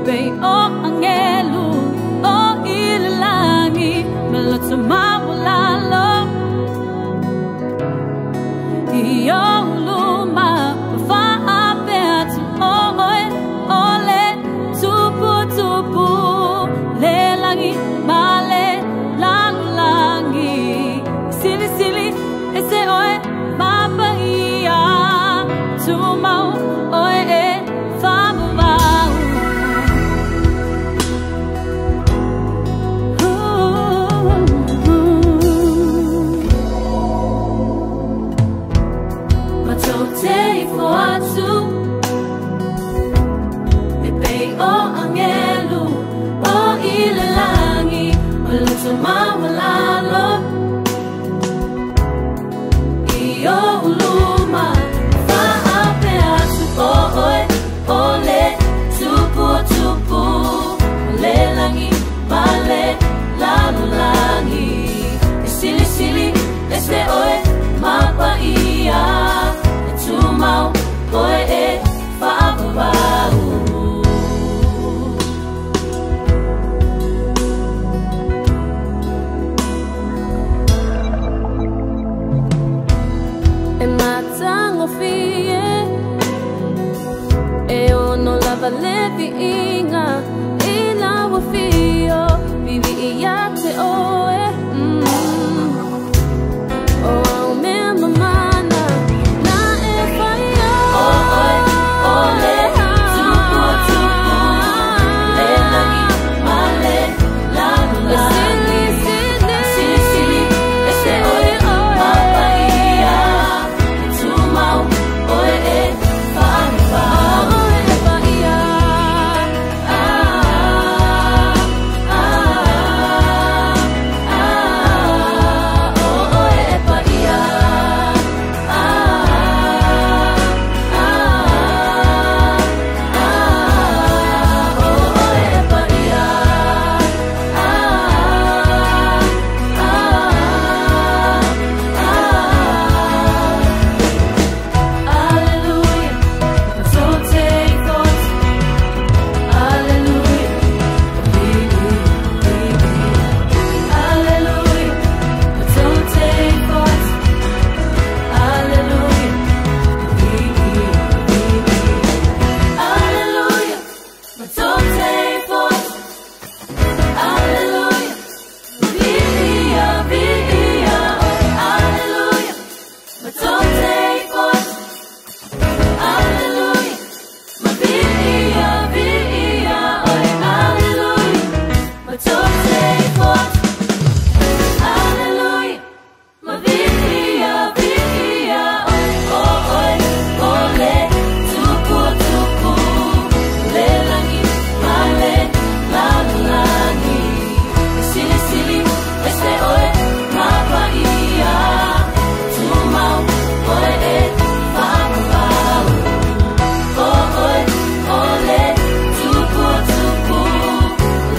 Bei o angelu o ilalangi malotsumaulalo iyo luma faape atu oe ole tupu tupu tapuaiga i lau afio, viivii ia te oe. O au mea mamana na e faia. O oe o le tuputupu, le lagi ma le lalolagi. Silisili ese oe ma paia, e tumau oe e faavavau. Oe e paia. Ah, ah, ah, o oe e paia. Ah, ah, ah, o oe e paia. Ah, ah, ah. Alleluia, Alleluia, Alleluia, Alleluia, Alleluia, Viia, viia, Alleluia, Alleluia, Viia, viia, Alleluia, Alleluia, Viia, viia, o oe o le tuputupu, le lagi ma le lalolagi. Silisili ese oe ma paia, tumau oe e faavavau. O oe o le tuputupu,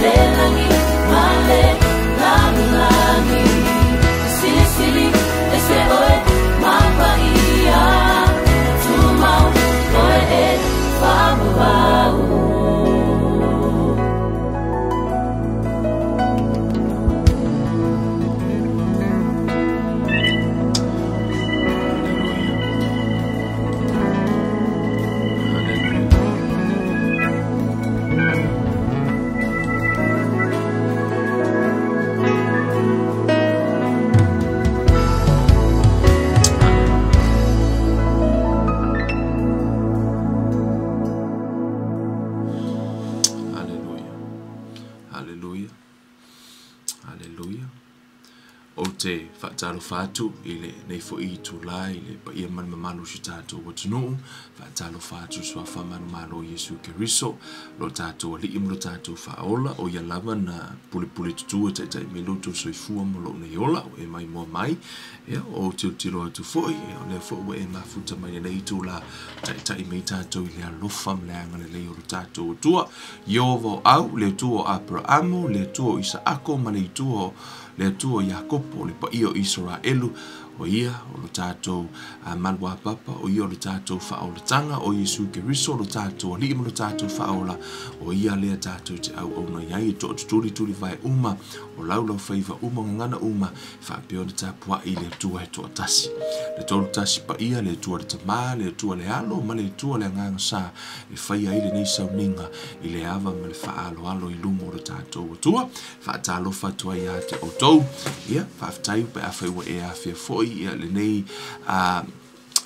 le lagi ma le lalolagi. Silisili ese oe ma paia, tumau oe e faavavau. Alleluia. Alleluia. Alleluia. Ou te faatalofa atu i lenei foi itulā i le paia ma le mamalu o si o tatou atunuu. Faatalofa atu i suafa manumalo o Iesu Keriso, lo tatou alii ma lo tatou faaola, o ia lava na pulepule tutu e taitai mai lo outou soifua ma lou nei ola ua e maimoa mai. Ia, o tilotilo atu foi, ia, o lea foi ua e mafuta mai lenei itulā, taitai mai tatou i le alofa ma le agalelei o lo tatou Atua. Ieova o au, le Atua o Aperaamo, le Atua o Isaako ma le Atua o le Atua o Iakopo, le paia o Isaraelu, o ia o lo tatou maluapapa, o ia o lo tatou faaolataga, o Iesu Keriso o lo tatou alii ma lo tatou faaola, o ia lea tatou te auauna i ai e toatutulituli vae uma, o laulaufaiva uma, gagana uma, faapea ona tapuai i le Atua e toatasi. Le tolu tasi paia, le Atua le Tamā, le Atua le Alo, ma le Atua le Agaga Sa, e faia ai lenei sauniga i le ava ma le faaaloalo i luma o lo tatou Atua. Faatalofa atu ai ia te outou. Ia, faafetai pe afai ua e afea foi ia lenei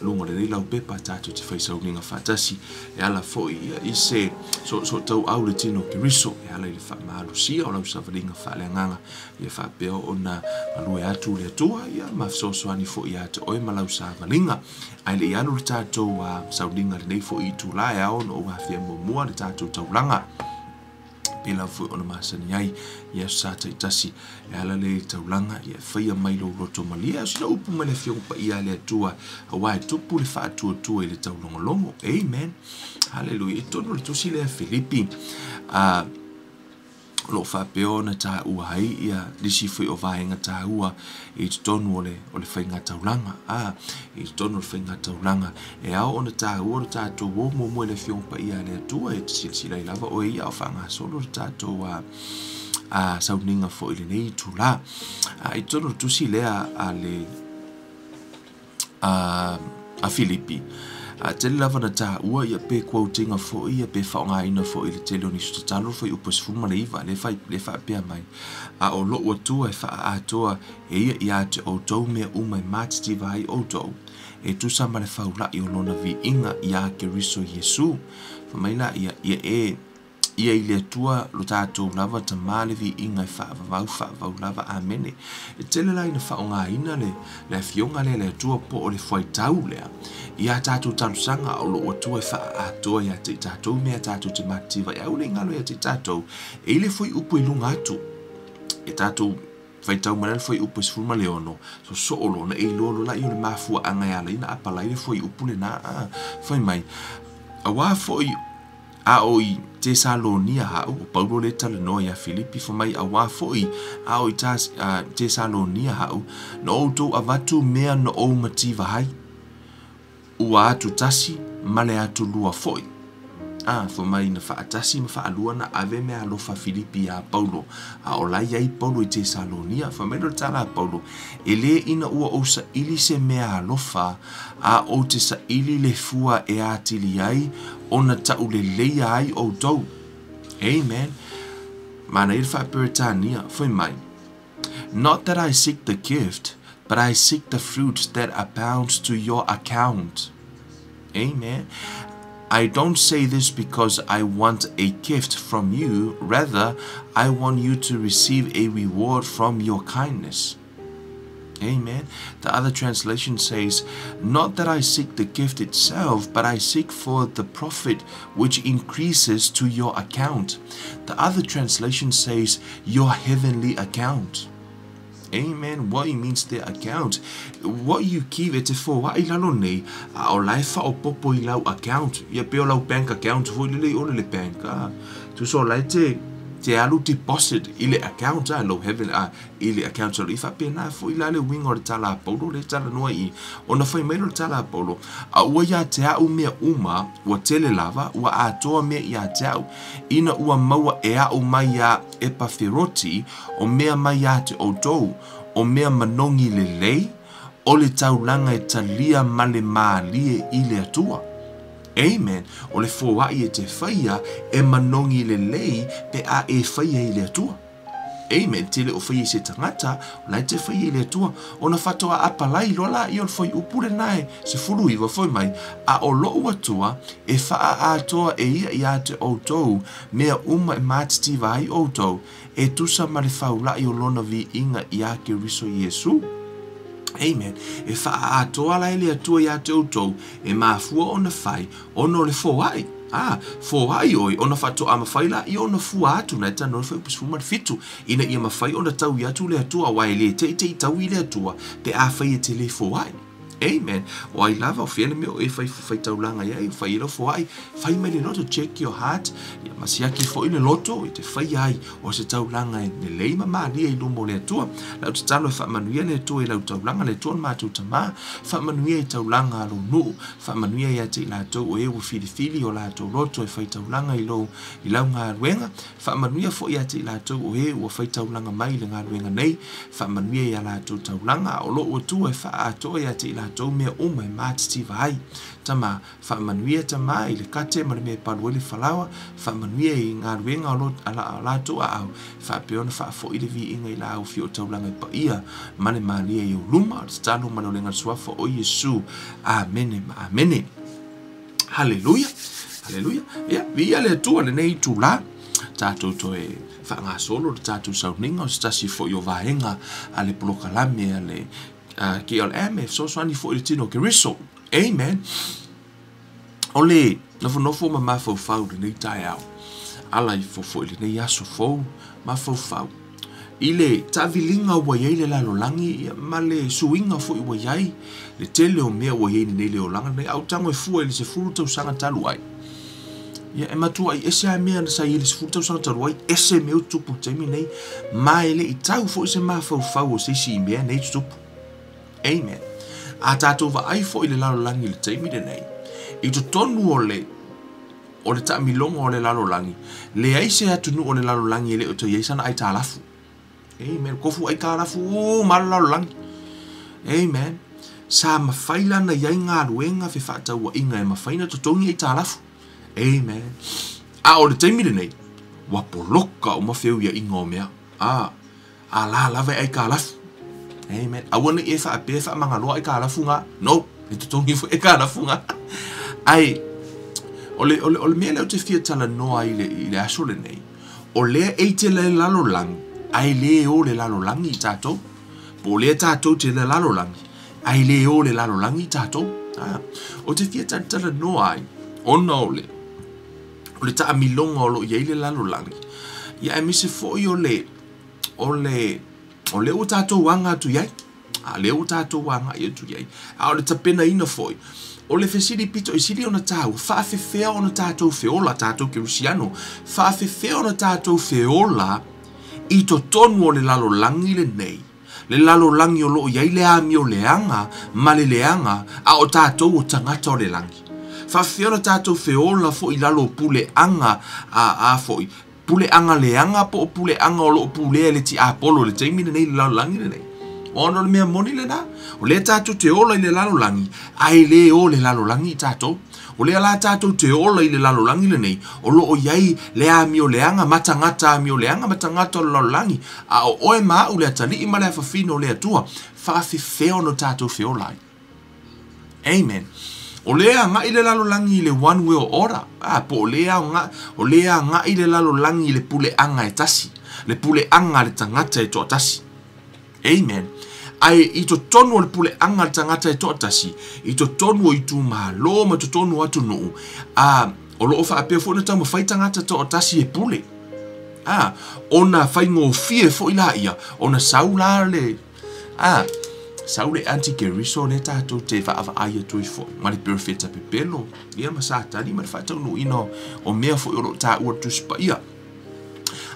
luga o lenei laupepa tatou te fai sauniga faatasi e ala foi ia i se soosootaua le tino o Keriso e ala i le faamalosia o lau savaliga faaleagaga ia faapea ona galue atu le Atua ia ma fesoasoani foi ia te oe ma lau savaliga. Ae le i alu le tatou sauniga lenei foi itulā e ao ona ou afea muamua le tatou taulaga pei lava foi ona masani ai i aso sa taitasi e ala lea i le taulaga ia e faia mai lou loto malie. A o sina upu mai le Afioga Paia a le Atua, auā e tupu le faatuatua i le taulogologo. Amen. Haleluia. I totonu o le tusi lea Filipi, o lo o faapea ona taua ai ia nisi foi o vaega taua i totonu o le o le faiga taulaga. I totonu o le faiga taulaga e ao ona taua lo tatou o muamua i le Afioga Paia a le Atua, e te silasila ai lava oe ia o faagasolo le tatou sauniga foi i lenei itulā. I totonu o le tusi lea a le a Filipi, A tele lava na taua ia pe quote-ina foi ia pe faaaogaina foi i le tele o nisi o tatalo le fuaiupu e 19 lea fai lea faapea mai, A o lou Atua e faaatoa e ia ia te outou mea uma e matitiva ai outou, e tusa ma le faula'i o lona viiga iā Keriso Iesu. Fai mai laia, ia e Ia i le Atua lo tatou lava Tama le viiga e faavavau faavavau lava. Amene. E tele la ina faaaogaina le le Afioga lea le Atua po o le fuaitau lea i a tatou talosaga a o lou Atua e faaatoa ia te i tatou mea tatou te matitiva ai. Aua ne i galo ia te i tatou e i le fuaiupu i luga atu e tatou faitau mai la le fuaiupu e 16, sosoo loa ona e iloa loa laia o le mafuaaga e ala ai ona apalai le fuaiupu lena. A fai mai, Auā foi a o i Tesalonia a'u, o Paulo lea e talanoa iā Filipi, fai mai, Auā foi a o i Tesalonia a'u, na outou avatu mea na ou mativa ai, ua atu tasi ma le atu lua foi. A, fai mai na faatasi ma faalua na ave mea alofa Filipi iā Paulo, a o la i ai Paulo i Tesalonia. Fai mai lea o le tala a Paulo, E lē ina ua ou saili se mea alofa, a ou te saili le fua e atili ai ona tauleleia ai outou. Amen. Manaia le faa-Peretania, fai mai, Not that I seek the gift, but I seek the fruit that abounds to your account. Amen. I don't say this because I want a gift from you, rather, I want you to receive a reward from your kindness. Amen. The other translation says, Not that I seek the gift itself, but I seek for the profit which increases to your account. The other translation says, Your heavenly account. Amen. What it means the account. What you give e te foaʻi lalo nei, a o la e faaopoopo i lau account. Ia pei o lau bank account foi lele i ole le bank. Ah, tusa o la e te te alu deposit i le account a lou heaven a i le account o i faapena foi la le uiga o le tala a Paulo lea e talanoa i i. Ona fai mai lea o le tala a Paulo, A ua iā te a'u mea uma, ua tele lava, ua atoa mea iā te a'u, ina ua maua e a'u mai iā Epaferoti o mea mai iā te outou, o mea manogi lelei, o le taulaga e talia ma le mālie i le Atua. Amen. O le foaʻi e te faia e manogi lelei pe a e faia i le Atua. Amen. Te le o faia i se tagata, o la e te faia i le Atua. Ona faatoa apalai loa laia o le fuaiupu lena e 19 foi mai, A o lou Atua e faaatoa e ia iā te outou mea uma e matitiva ai outou, e tusa ma le faulaʻi o lona viiga iā Keriso Iesu. Amen. E faaatoa la e le Atua iā te outou e mafua ona fai, ona o le foaʻi. A, foaʻi ʻoe, ona faatoa mafai laia ona fua atu, na e talanoa le fuaiupu 17, ina ia mafai ona taui atu le Atua, aua e lē teʻiteʻi taui le Atua pe afai e te lē foaʻi. Amen. O ai lava, o fea le mea o e fai faitaulaga i ai, o fai ai lau foaʻi, fai mai le loto, check your heart, ia ma siaki foi le loto i te fai ai o se taulaga e lelei ma malie i luma o le Atua. Lau tatalo e faamanuia le Atua i lau taulaga, le Atua o le matou Tama, faamanuia i taulaga a lou nuu, faamanuia ia te i latou o e ua filifili o latou loto e fai taulaga i lou i lau galuega, Faamanuia foi ia te i latou o e ua fai taulaga mai i le galuega nei, faamanuia i a latou taulaga, a o lou Atua e faaatoa ia te i latou mea uma e matitiva ai. Tama, faamanuia Tama i le kate ma le mea e palu ai le falaoa, faamanuia i galuega o lo a latou aao, e faapea ona faafoi le viiga i la au fio taulaga e paia ma le malie i ou luma, o le tatalo ma le olega suafa o Iesu. Amene ma amene. Haleluia, haleluia. Ia, viia le Atua lenei itulā, tatou toe faagasolo le tatou sauniga o se tasi foi o vaega a le polokalame a le KLM e fesoasoani foi i le tino o Keriso. Amen. O le nofonofo ma mafaufau i lenei taeao, ala ifo foi i lenei aso fou, mafaufau i le taaviliga ua i ai le lalolagi ma le suiga foi ua i ai le tele o mea ua i ai lenei le olaga lenei, a ou tago e fua i le 10 tausaga talu ai, ia e matuai ese lava mea sa i ai i le 10 tausaga talu ai, ese mea ua tutupu i le taimi lenei, ma e le i tau foi se mafaufau o se isi i mea nei tutupu. Amen. A tatou vaai foi i le lalolagi i le taimi lenei, i totonu o le o le taamiloga o le lalolagi, leai se atunuu o le lalolagi e le o toe i ai sana aitalafu. Amen. Kofu aitalafu uma le lalolagi. Amen. Sa mafai la ona i ai galuega fefaatauaiga e mafai ona totogi aitalafu. Amen. A o le taimi lenei, ua poloka uma feuiaiga o mea. A, a la lava e aitalafu. Amen. Aua ne i e faapea e faamagaloa aitalafu na. No, e totogi foi aitalafu na. Ae, o le, o le, o le mea lea ou te fia talanoa ai i le, i le aso lenei, o lea e te le lalolagi, ae le o le lalolagi i tatou. Po o lea tatou te le lalolagi, ae le o le lalolagi i tatou. Ah, ou te fia talatalanoa ai, ona o le, o le taamiloga o lo o i ai le lalolagi, ia aemaise foi o le, o le, o lea ua tatou aga atu i ai. A lea ua tatou agai atu i ai. A o le tapenaina foi, o le fesili pito i sili ona tāua, faafefea ona tatou feola, tatou kerisiano, faafefea ona tatou feola i totonu o le lalolagi lenei, le lalolagi o lo o i ai le amio leaga ma le leaga, a o tatou o tagata o le lagi. Faafefea ona tatou feola foi i lalo o puleaga a, a foi, puleaga leaga po o puleaga o lo o pulea e le tiapolo i le taimi lenei i le lalolagi lenei. Ona o le mea moni lena, o lea tatou te ola i le lalolagi, ae le o le lalolagi i tatou. O lea la tatou te ola i le lalolagi lenei, o lo o i ai le amio leaga ma tagata amio leaga ma tagata o le lalolagi, a o oe ma a'u le atalii ma le afafine o le Atua, faafefea ona tatou feola ai. Amen. O lea agai le lalolagi i le one world order. A, po o lea aoga, o lea agai le lalolagi i le puleaga e tasi. Le puleaga a le tagata e toatasi. Amen. Ae i totonu o le puleaga a le tagata e toatasi, i totonu o itumalo ma totonu o atunuu, a, o lo o faapea foi ona taumafai tagata toatasi e pule. A, ona faigofie foi laia, ona sau la le, a, sau le antikeriso lea tatou te vaavaai atu ai foi, ma le perofeta pepelo, ia ma Satani ma le faataunuuina o mea foi o lo o taua i le Tusi Paia.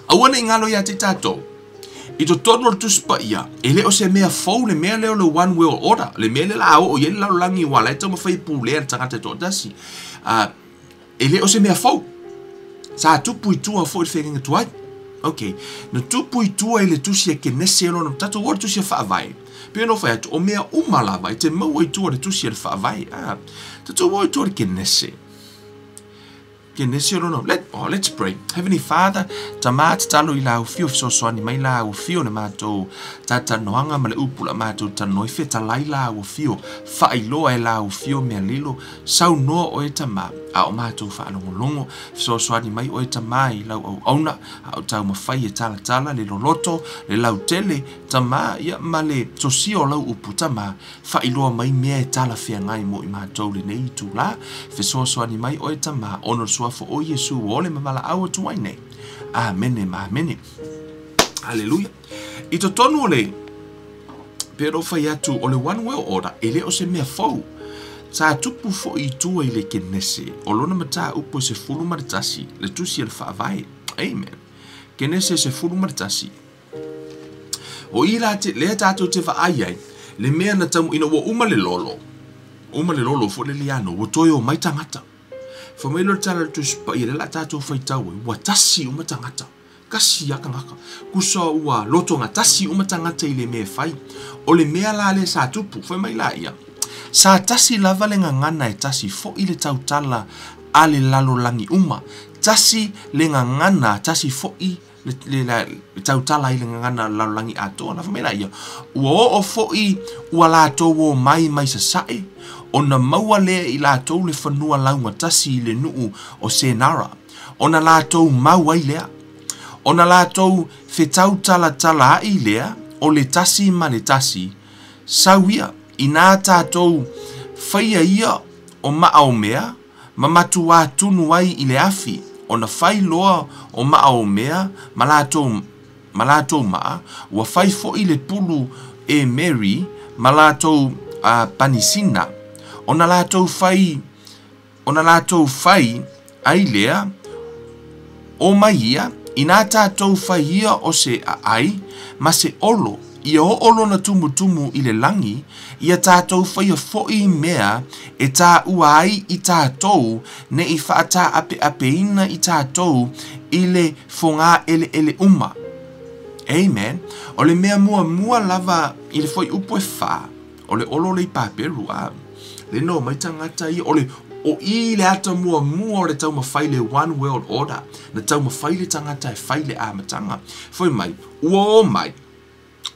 Aua ne i galo ia te tatou, i totonu o le Tusi Paia, e le o se mea fou le mea lea o le one world order, le mea lea o le a oo i ai le lalolagi aua o la e taumafai e pulea le tagata e toatasi. A, e le o se mea fou. Sa tupu i tua foi le feagaiga tuai. Ok, na tupu i tua i le tusi a Kenese lona, tatou o le tusi a Faavae. Pei ona ou fai atu, o mea uma lava e te maua i tua o le tusi a le Faavae. Ah, tatou o i tua o le Kenese. Kenese lona, let, oh, let's pray. Heavenly Father, Tama, tatalo i lau fio fesoasoani mai lau fio le matou talatalanoaga ma le upu la matou talanoa i fetalai lau fio, faailoa e lau fio mea lilo, Saunoa oe Tama, a o matou faalogologo, fesoasoani mai oe Tama i lau auauna, a o taumafai e talatala le loloto, le lautele, Tama, ia ma le sosia o lau upu, Tama, faailoa mai mea e talafeagai mo i matou lenei itulā, fesoasoani mai oe Tama, ona o le Suafa o Iesu ua ole ma valaau atu ai nei. Amene ma amene. Aleluia. I totonu o le Pei ona ou fai atu, o le One World Order, e le o se mea fou. Sa tupu foi i tua i le Kenese, o lona mataupu e 11, le tusi a le Faavae. Amen. Kenese 11. O i la te, lea tatou te vaai ai, le mea na tamu, ina ua uma le lolo, uma le lolo foi le liano, ua toe o mai tagata. Fai mai lea o le tala a le Tusi Paia, lea la tatou faitau ai, ua tasi uma tagata. Kasi a tagata. Kusa ua lotogatasi uma tagata i le mea e fai. O le mea la lea sa tupu, fai mai laia, sa tasi lava le gagana e tasi foi le tautala a le lalolagi uma. Tasi le gagana, tasi foi le, le, le tautala i le gagana a le lalolagi atoa. Na fai mai laia, ua oo foi ua latou omai mai sasae, ona maua lea i latou le fanua laugatasi i le nuu o Senara. Ona latou mau ai lea. Ona latou fetautalatalaai lea, o le tasi ma le tasi, sau ia, inā tatou faia ia o maʻaomea ma matuā tunu ai i le afi, ona fai loa o maʻaomea ma latou ma latou maa, ua fai foi le pulu e Mary ma latou panisina, ona latou fai Ona latou fai ai lea, O mai ia, inā tatou fai ia o se aʻai ma se olo, ia oo lona tumutumu i le lagi, ia tatou faia foʻi mea e tāua ai i tatou ne i faataapeapeina i tatou i le fogāʻeleʻele uma. Amen. O le mea muamua lava i le fuaiupu e fa. O le olo le i Papelu, a. Le na omai tagata ia, o le, o i le ata muamua o le taumafai le one world order, na taumafai le tagata e fai le amataga. Fai mai, ua omai,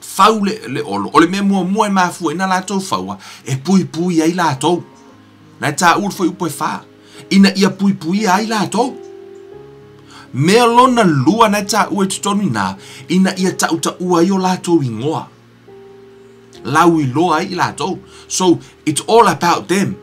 fau le, le olo, o le mea muamua e mafua ai na latou faua, e puipui ai latou. Na e taua le fuaiupu e fa, ina ia puipuia ai latou. Mea lona lua na e taua i totonu i ina, ina ia tautaua ai o latou igoa. Lauiloa ai i latou. So, it's all about them.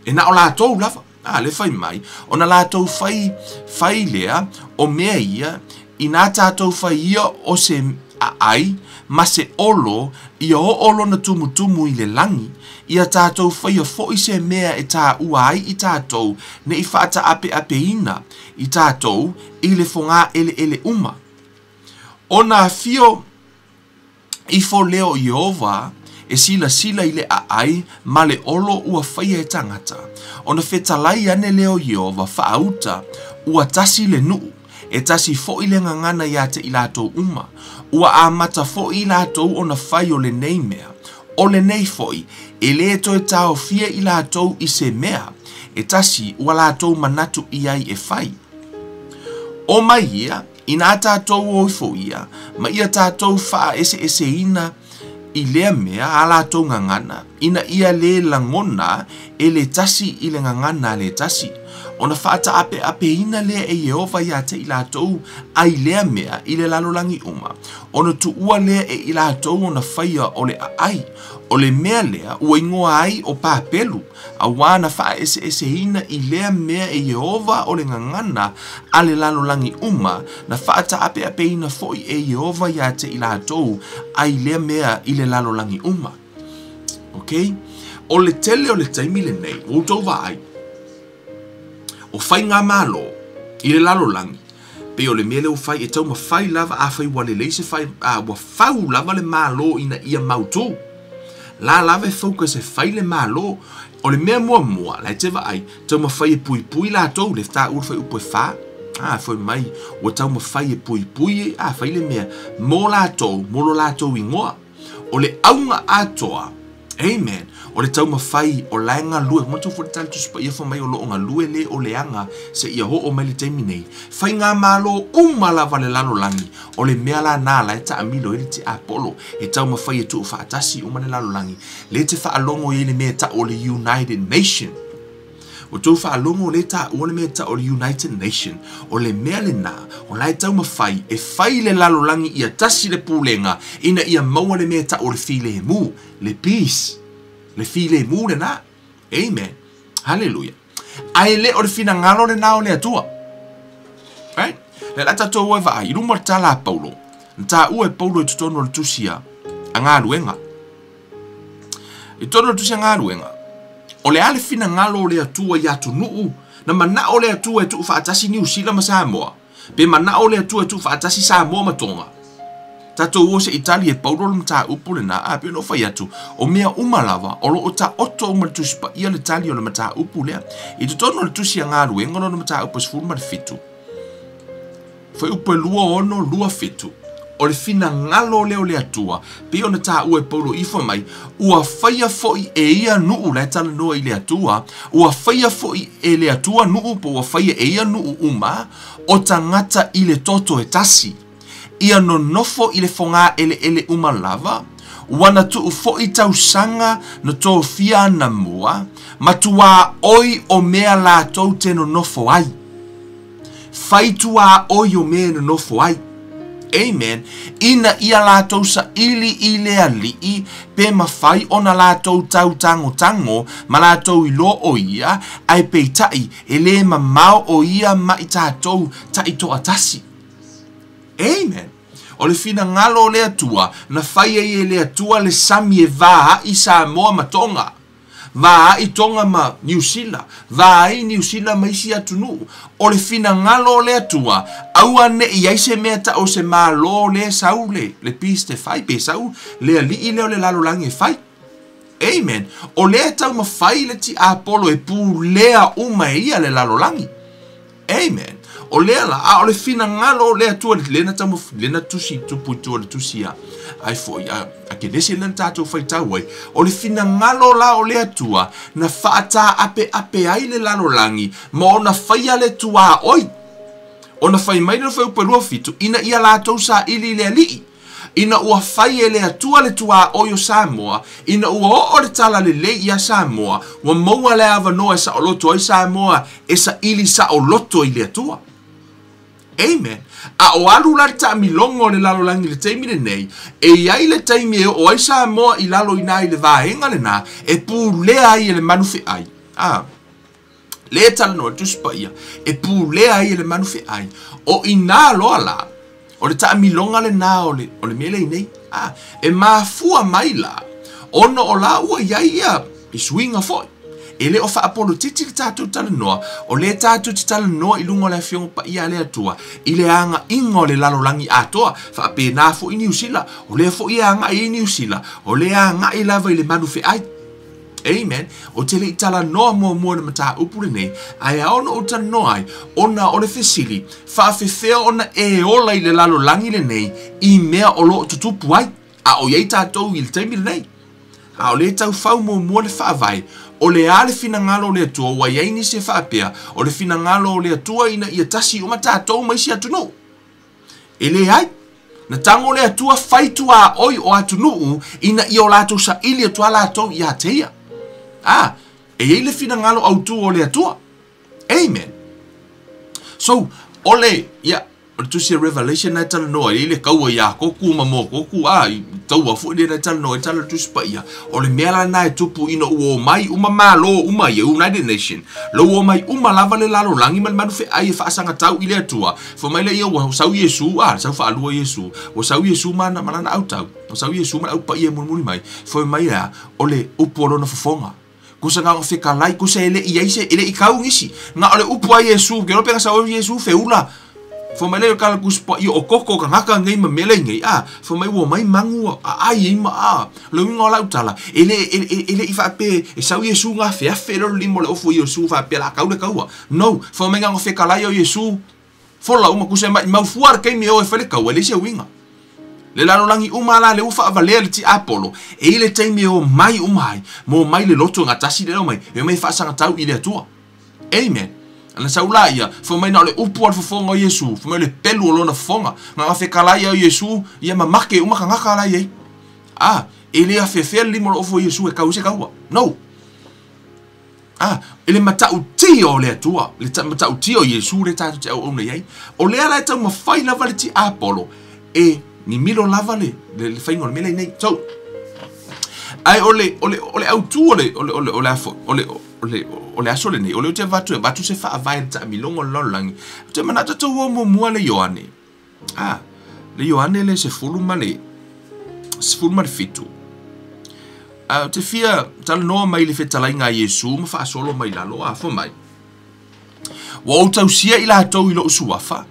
E na o latou lava. A, le fai mai, ona latou fai, fai lea o mea ia, inā tātou fai ia o se aai ma se olo ia oo lona tumutumu i le lagi, ia tātou faia foʻi se mea e tāua ai i tātou ne i faataapeapeina i tātou i le fogaeleele uma. Ona afio ifo lea o Ieova e silasila i le aai ma le olo ua faia e tagata, ona fetalai ane lea o Ieova faauta, ua tasi le nuu, e tasi foʻi le gagana iā te i latou uma. Ua amata foʻi i latou ona fai o lenei mea, o lenei foʻi, e lē toe taofia i latou i se mea e tasi ua latou manatu i ai e fai. Omai ia, inā tātou o ifo ia, ma ia tātou faaeseeseina i lea mea a latou gagana, ina ia lē lagona e le tasi i le gagana a le tasi. Ona faataapeapeina lea e Ieova iā te i latou ai lea mea i le lalolagi uma, ona tuua lea e i latou ona faia o le aai. O le mea lea ua igoa ai o Papelu, auā na faaeseeseina i lea mea e Ieova o le gagana a le lalolagi uma, na faataapeapeina foʻi e Ieova iā te i latou ai lea mea i le lalolagi uma. Ok? O le tele o le taimi lenei, ua outou vaai, o faigamalo i le lalolagi, pei o le mea lea ua fai e taumafai lava afai ua lelei se fai, a, ua fau lava le Malo ina ia mautū. La lava e focus e fai le Malo. O le mea muamua, la e te vaai, taumafai e puipui latou, le taua le fuaiupu e fa, a, fai mai, ua taumafai e puipui, a, fai le mea, mo latou, mo lo latou igoa. O le auga atoa, amen, o le taumafai o la e galue, manatua foi le tali Tusi Paia fai mai o lo o galue le o leaga seia oo mai le taimi nei. Faigamalo uma lava le lalolagi, o le mea lana la e taamilo ai le tiapolo, e taumafai e tuufaatasi uma le lalolagi, le te faalogo i ai le mea e tau o le United Nation. Ua tou faalogo le taua le mea e tau o le United Nation, o le mea lena, o la e taumafai e fai le lalolagi ia tasi le pulega ina ia maua le mea e tau o le filemu, le peace, le filemu lena. Amen. Hallelujah. Ae le o le finagalo lena o le Atua. Right? Le la tatou o e vaai, i luma o le tala a Paulo, na taua e Paulo i totonu o le tusi a galuega. I totonu o le tusi a galuega, o le a le finagalo o le Atua i atunuu, na manao le Atua e tuufaatasi Niu Sila ma Samoa, pe manao le Atua e tuufaatasi Samoa ma Tonga. Tatou o se i tali e Paulo le mataupu lena, a pei ona ou fai atu, o mea uma lava, o lo o taoto uma i le Tusi Paia le tali o le mataupu lea. I totonu o le tusi a galuega lona mataupu e 17, fuaiupu e 26, 27, o le finagalo lea o le Atua, pei ona taua e Paulo i fai mai, ua faia foi e ia nuu, la e talanoa i le Atua, ua faia foi e le Atua nuu, po ua faia e ia nuu uma, o tagata i le toto e tasi. Ia nonofo i le fogaeleele uma lava, ua na tuu foʻi tausaga na tofia anamua, ma tuaoi o mea latou te nonofo ai. Fai tuaoi o mea e nonofo ai. Amen. Ina ia latou saili i le Alii, pe mafai ona latou tau tagotago ma latou iloa o ia, ae peitai e lē mamao o ia ma i tatou taitoatasi. Amen. O le finagalo o le Atua, na fai ai e le Atua le sami e va ai Samoa ma Tonga, va ai Tonga ma Niu Sila, va ai Niu Sila ma isi atunuu. O le finagalo o le Atua, aua ne i ai se mea tau o se Malo lea sau le, le peace te fai, pe sau le alii lea o le lalolagi e fai. Amen. O lea e taumafai le tiapolo e pulea uma e ia le lalolagi. Amen. O lea la, a o le finagalo o le Atua lea na taumafai, lea na tusi tupu i tua i le tusi a ai foi a, a Kenesi lea na tatou faitau ai. O le finagalo la o le Atua na faataapeape ai le lalolagi ma ona faia le tuaoi. Ona fai mai le fuaiupu e 27, ina ia latou saili i le Alii. Ina ua fai e le Atua le tuaoi o Samoa, ina ua oo le talalelei ia Samoa, ua maua le avanoa e saoloto ai Samoa e saili saoloto i le Atua. Amen. A o alu la le taamiloga o le lalolagi i le taimi lenei, e i ai le taimi e oo ai Samoa i lalo i ina i le vaega lena e pulea ai e le manu feai. A lea e talanoa i le Tusi Paia, e pulea ai e le manu feai. O ina loa la, o le taamiloga lena o le, o le mea lea i nei. A, e mafua mai la, ona o la ua i ai ia i suiga foi. E le o faapolotiti le tatou talanoa, o lea tatou te talanoa i luga o le Afioga Paia a le Atua, i le agaiga o le lalolagi atoa, faapena foi Niu Sila, o lea foi e agai ai Niu Sila, o lea e agai lava i le manu feai. Amen. Ou te le i talanoa muamua i le mataupu lenei, ae ao ona ou talanoa ai, ona o le fesili, faafefea ona e ola i le lalolagi lenei i mea o lo o tutupu ai, a o i ai tatou i le taimi lenei? A o lea e tau fau muamua le faavae, o le a le finagalo o le Atua, ua i ai nisi e faapea, o le finagalo o le Atua ina ia tasi uma tatou ma isi atunuu. E leai. Na tago le Atua fai tuaoi o atunuu ina ia o latou saili atu a latou ia te ia. A, e i ai le finagalo autu o le Atua. Amen. So, o le, ia, o le tusi a Revelation na e talanoa ai le kaua iā Koku ma mō Koku, a, i taua foi lea na e talanoa ai tala o le Tusi Paia. O le mea la lena e tupu ina ua omai uma Malo uma ia, United Nation, la ua omai uma lava le lalolagi ma le manu feai e faasagatau i le Atua. Fai mai lea ua sau Iesu, a, sau faalua Iesu, ua sau Iesu ma, ma lana autau, ua sau Iesu ma le au paia e mulimuli mai. Fai mai lea, o le upu o lona fofoga. Kusa na o fekalai, kusa e le i ai se, e le i kau nisi. Na o le upu a Iesu, ke lope na sau Iesu feula. Fai mai lea o kala kusi pa ia o koko ka ngaka nei ma mele nei. A, fai mai ua mai mangu a ai ei ma a. Le uiga o lau tala, e le, e, e, e le i whaape, e sau Iesu ngā feafe lo limo le ofu Iesu whaape la kau le kaua. No, fai mai ngā fekalai o Iesu, fola uma kusa e mai mau fua le keimi o e whale kaua, e le se uiga. Le lalolagi uma la le ua faavalea le tiapolo, e i le taimi e omai uma ai, ma omai le loto gatasi le omai, e omai faasagatau i le Atua. Amen. Ana sau la ia, fai mai na o le upu a le fofoga o Iesu, fai mai o le pelu o lona fofoga, na gafekalai ia o Iesu, ia mamake uma kagaka la iai. A, e le afeafea le lima o le ofo o Iesu e kau i se kaua. No. A, e le matautia o le Atua, le matautia o Iesu lea tatou te auauna i ai. O lea la e taumafai lava le tiapolo e mimilo lava le, le, le faiga o le mea lea nei. So, ae o le, o le, o le autu o le, o le, o le, o le, o le, o le, o le aso lenei, o lea ou te avatu e avatu se faavae i le taamiloga o le lalolagi. Ou te manatu tatou o muamua le Ioane. A, le Ioane le 17. A, ou te fia talanoa mai le fetalaiga a Iesu ma faasolo mai lalo, a, fai mai. Ua ou tausia i latou i lou suafa.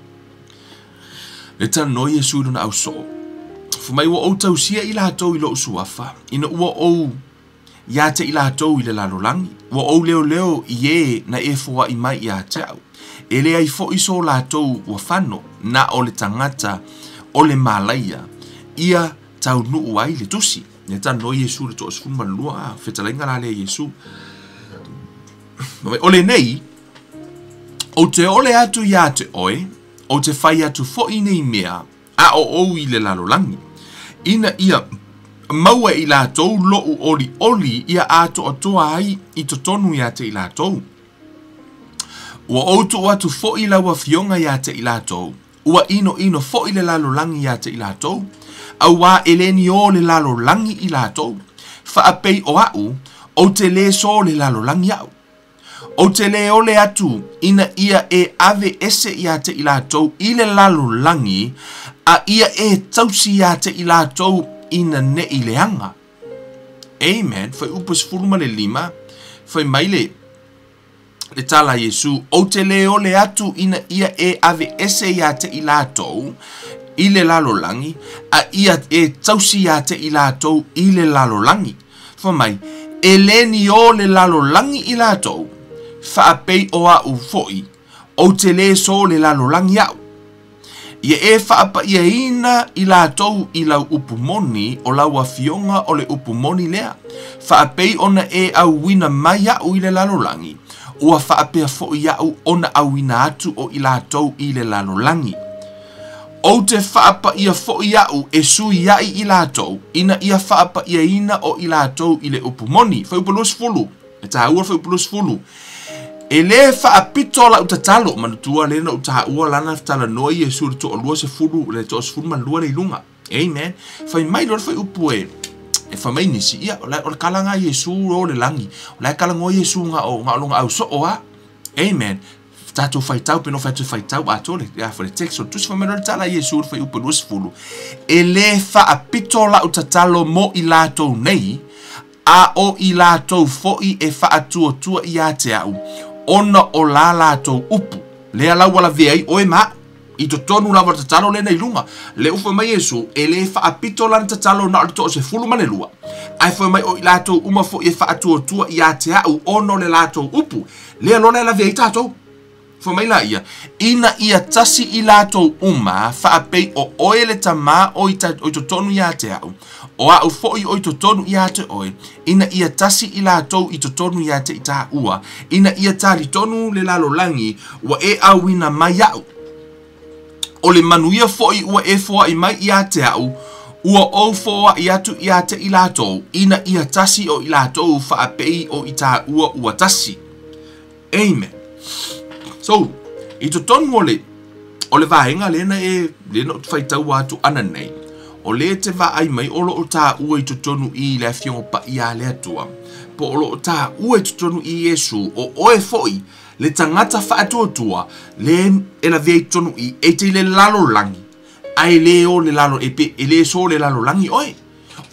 Le talanoa Iesu i lona ausoo. Fai mai ua ou tausia i latou i lou suafa, ina ua ou ia te i latou i le lalolagi, ua ou leoleo i e na e foai mai ia te au. E leai foi so latou ua fano, na o le tagata o le malaia, ia taunuu ai le tusi. Le talanoa Iesu i le 12, a, fetalaiga la lea Iesu. O lenei, ou te ole atu ia te oe, ou te fai atu foi nei mea, a o ou i le lalolagi, ina ia maua e i latou lou olioli ia atoatoa ai i totonu ia te i latou. Ua ou tuu atu foi lau afioga ia te i latou, ua inoino foi le lalolagi ia te i latou, auā e le niō le lalolagi i latou, faapei o a'u, ou te lē sō le lalolagi a'u. Ou te lē ole atu ina ia e ave ese ia te i latou i le lalolagi, a ia e tausi ia te i latou ina ne'i leaga. Amen. Fuaiupu 15, fai mai le le tala a Iesu, Ou te lē ole atu ina ia e ave ese ia te i latou i le lalolagi, a ia e tausi ia te i latou i le lalolagi. Fai mai, E le niō le lalolagi i latou, faapei o a'u foi, Ou te lē so le lalolagi a'u. Ia e faapa'iaina i latou i lau upu moni, o lau afioga o le upu moni lea. Faapei ona e auina mai a'u i le lalolagi, ua faapea fo'i a'u ona auina atu o i latou i le lalolagi. Ou te faapaia fo'i a'u e sui a'i i latou, ina ia faapa'iaina o i latou i le upu moni. Fuaiupu 20, e tāua le fuaiupu 20. E lē faapito la'u tatalo, manatua lea na ou tāua lana talanoa Iesu le toalua sefulu, le toasefulumalua le i luga. Amen. Fai mai loa le fuaiupu e fai mai nisi, ia, o le kalaga a Iesu o le lagi. O la e kalagoa Iesu ga o ga o lona auso'o a. Amen. Tatou faitau pe no fai atu faitau atoa le ia le text o le tusi. Fai mai loa le tala a Iesu le fuaiupu 20. E lē faapito la'u tatalo mo i latou nei, a o i latou fo'i e faatuatua iā te a'u, ona o la latou upu. Lea lau lavea ai oe ma a'u. I totonu lava o le tatalo lena i luga. Le ufa mai Iesu, e lē faapito lana tatalo na o le 12, ae fai mai o i latou uma fo'i e faatuatua iā te a'u ona o le latou upu. Lea lola e lavea ai tatou. Fai mai laia, ina ia tasi i latou uma, faapei o oe le Tamā o i totonu iā te a'u, o a'u fo'i o i totonu iā te oe, ina ia tasi i latou i totonu iā te i tāua, ina ia talitonu le lalolagi ua e auina mai a'u. O le manuia fo'i ua e foa'i mai iā te a'u, ua ou foa'i atu iā te i latou, ina ia tasi o i latou faapei o i tāua ua tasi. Amen. So, i totonu o le vaega lena e lena o faitau atu ana nei, o le te vaai mai o loo tāua i totonu i le afioga paia a le Atua, po o loo tāua i totonu i Iesu, o oe fo'i le tagata faatuatua le e lavea i totonu i e te i le lalolagi, ae lē o le lalo e pe e lē so le lalolagi oe.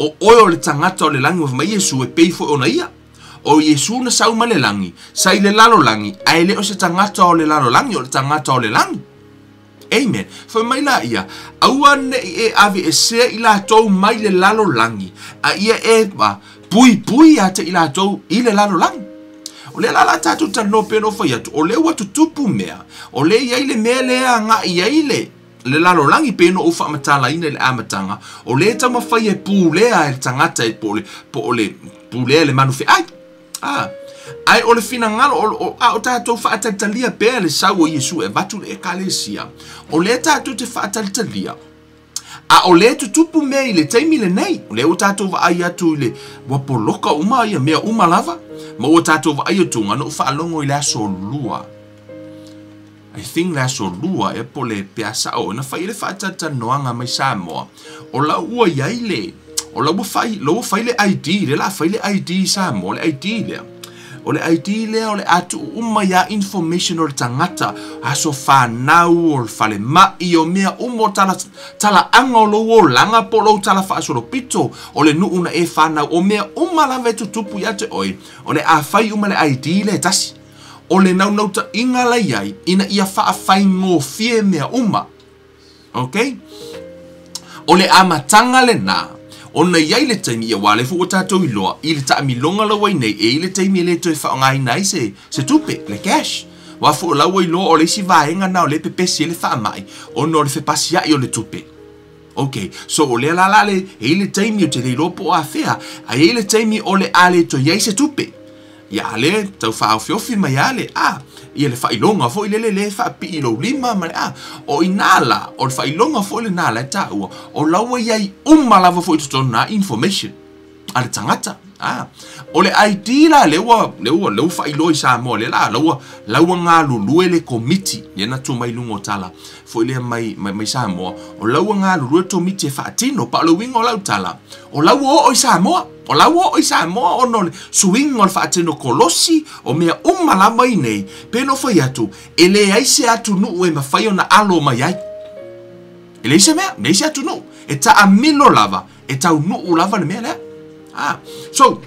O oe o le tagata o le lagi, ua fai mai Iesu e pei fo'i ona ia. O Iesu na sau mai le lagi, sa i le lalolagi, ae lē o se tagata o le lalolagi, o le tagata o le lagi. Amen. Fai mai la ia, aua ne'i e aveesea i latou mai le lalolagi, a ia e puipui ia te i latou i le lalolagi. O lea la la tatou talanoa pei ona ou fai atu, o lea ua tutupu mea, o lea i ai le mea lea aga'i ai le lalolagi pei ona ou faamatalaina i le amataga, o lea e taumafai e pulea e le tagata e po o le pulea e le manufe'ai. Ae o le finagalo a o tatou faatalitalia pea le sau o Iesu e avatu le ekalesia. O lea tatou te faatalitalia. A o lea tutupu mea i le taimi lenei. O lea ua tatou vaai atu i le ua poloka uma ia mea uma lava. Ma ua tatou vaai atuga na ou faalogo i le aso lua. I think le aso lua e po le pe a sa'o na fai le faatalatalanoaga mai Samoa. O lau ua iai le o lau ua fai lau ua fai le ID le la fai le ID i Samoa le ID lea. O le ID lea o le a tuu uma ia information o le tagata, aso fanau, o le falema'i, o mea uma o tala talaaga o lou olaga po o lou tala faasolopito, o le nuu na e fanau, o mea uma lava e tutupu ia te oe, o le a fai uma le ID lea e tasi. O le naunautaiga la iai, ina ia faafaigofie mea uma. Okay? O le amataga lenā, ona i ai le taimi, ia aua o lea foi ua tatou iloa, i le taamiloga la ua i nei, e i ai le taimi e le toe faaaogaina ai se tupe, le cash. Aua foi o la ua iloa o le isi vaega lena o lea e pepesi ai le faamai, ona o le fepasia'i o le tupe. Okay, so o lea la la le, e i ai le taimi ou te le iloa po o afea, ae i ai le taimi o le a le toe i ai se tupe. Ia a lea tau faaofiofi mai lava le a, ia le faailoga foi lele lea e faapii i lou lima ma le a. O i ina la, o le faailoga foi lenā la e taua, o la ua i ai uma lava foi i totonu na information a le tagata. A, o le ID la lea ua, lea ua, lea ua faailoa i Samoa, lea la, la ua, la ua galulue le komiti, lea na tuu mai i luga o tala foi lea mai, mai, mai Samoa, o la ua galulue le komiti e faatino. Pa o le uiga o lau tala, o la ua oo i Samoa. O la ua oo i Samoa ona o le suiga o le faatino kolosi, o mea uma lava i nei, pe no fai atu, e leai se atunuu e mafai ona alo mai ai. E leai se mea, leai se atunuu. E taamilo lava, e taunuu lava le mea lea. So,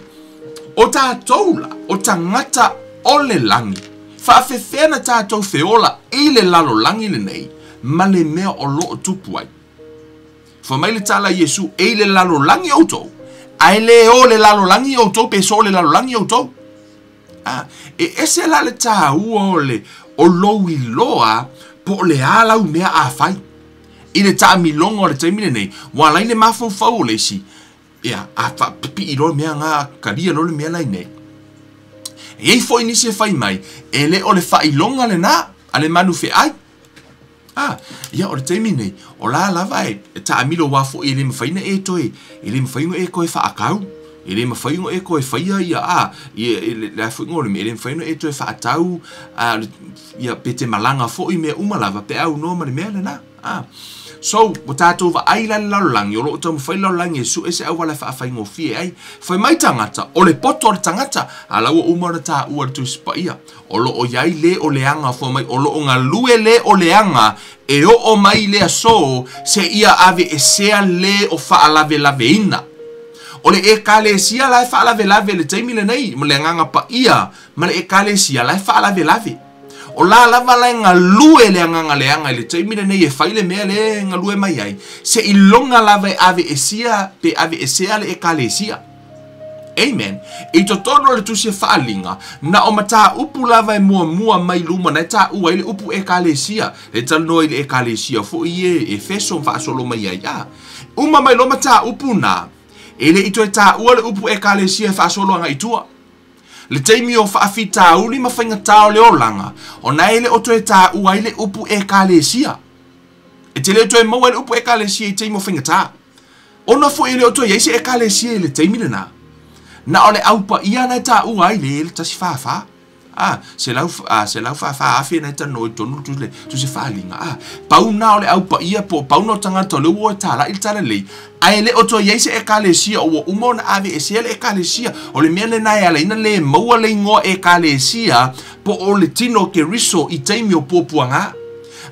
o tatou la, o tagata o le lagi, faafefea na tatou feola i le lalolagi lenei, ma le mea o loo tupu ai. Fai mai le tala a Iesu, e i le lalolagi outou, ae lē o le lalolagi outou pe so le lalolagi outou. E ese la le tāua o le O lou iloa po o le a lau mea a fai. I le taamiloga o le taimi lenei, ua ala ai le mafaufau o le isi, ia, a faapipii loa le mea na, kalia loa le mea la i nei. E i ai foi nisi e fai mai, e le o le faailoga lena a le manu feai. A, ia, o le taimi nei, o la lava e, e taamilo aua foi e le mafai ona e toe, e le mafai ona e toe faatau. E le mafai ona e toe faia ia, a, ia, e, le, le a foi igoa o le mea, e le mafai ona e toe faatau, a, le, ia, pe te malaga foi, mea uma lava, pe aunoa ma le mea lena. A. So, ua tatou vaai la i le lalolagi, o lo o taumafai le lalolagi e sue se auala e faafaigofie ai. Fai mai tagata, o le poto o le tagata, a la ua uma ona taua e le Tusi Paia, o lo o i ai le o leaga, fai mai, o lo o galue le o leaga e oo mai i le aso seia aveesea le o faalavelaveina. O le Ekalesia la e faalavelave i le taimi lenei, ma le Agaga Paia ma le Ekalesia la e faalavelave. O la lava la e galue le agaga leaga i le taimi lenei e fai le mea lea e galue mai ai, seiloga lava e aveesia pe aveesea le Ekalesia. Amen. I totonu o le tusi e faaliga, na o mataupu lava e muamua mai luma na e taua ai le upu Ekalesia, le talanoa i le Ekalesia foi e Efeso ma faasolo mai ai. A uma mai loa mataupu na, e le i toe taua le upu Ekalesia e faasolo agai i tua. Le taimi o faafitauli ma faigata o le olaga, ona e le o toe taua ai le upu Ekalesia. E te le o toe maua ai le upu Ekalesia i taimi o faigata. Ona foi e le o toe i ai se Ekalesia i le taimi lena. Na o le Au Paia na e taua ai le le 144. A, 144,000 na e talanoa i totonu o le Tusi Faaliga. A, pau na o le Au Paia po o pau na o tagata o lea ua o e talai le talalelei, ae le o toe i ai se Ekalesia, ua uma ona aveesea le Ekalesia. O le mea lena e ala ai ona le maua le igoa Ekalesia po o le tino o Keriso i taimi o puapuaga.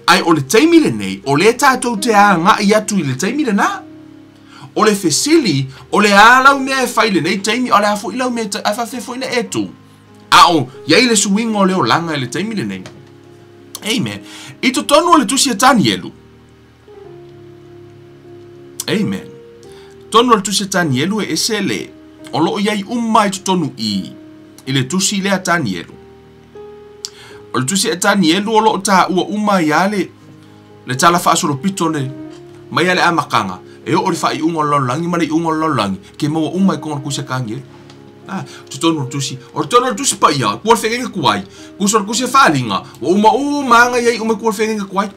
Ae o le taimi lenei, o lea tatou te agai atu i le taimi lena. O le fesili, o le a lau mea e fai i lenei taimi, a o le a foi lau mea e, ae faafefea foi ona e tu? A o i ai le suiga o le olaga i le taimi lenei. Amen. I totonu o le tusi a Tanielu. Amen. Totonu o le tusi a Tanielu e ese le, o lo o i ai uma i totonu i, i le tusi lea a Tanielu. O le tusi a Tanielu o lo o taua uma ai lava le, le tala faasolopito le, mai lava le amataga e oo i le faaiuga o le lalolagi ma le iuga o le lalolagi, ke maua uma i koga o le tusi a Tanielu. A, totonu o le tusi, o le tonu o le tusi paia, kua le feagaiga tuai, tusa o le tusi a faaliga, ua uma uma aga i ai uma i kua le feagaiga tuai.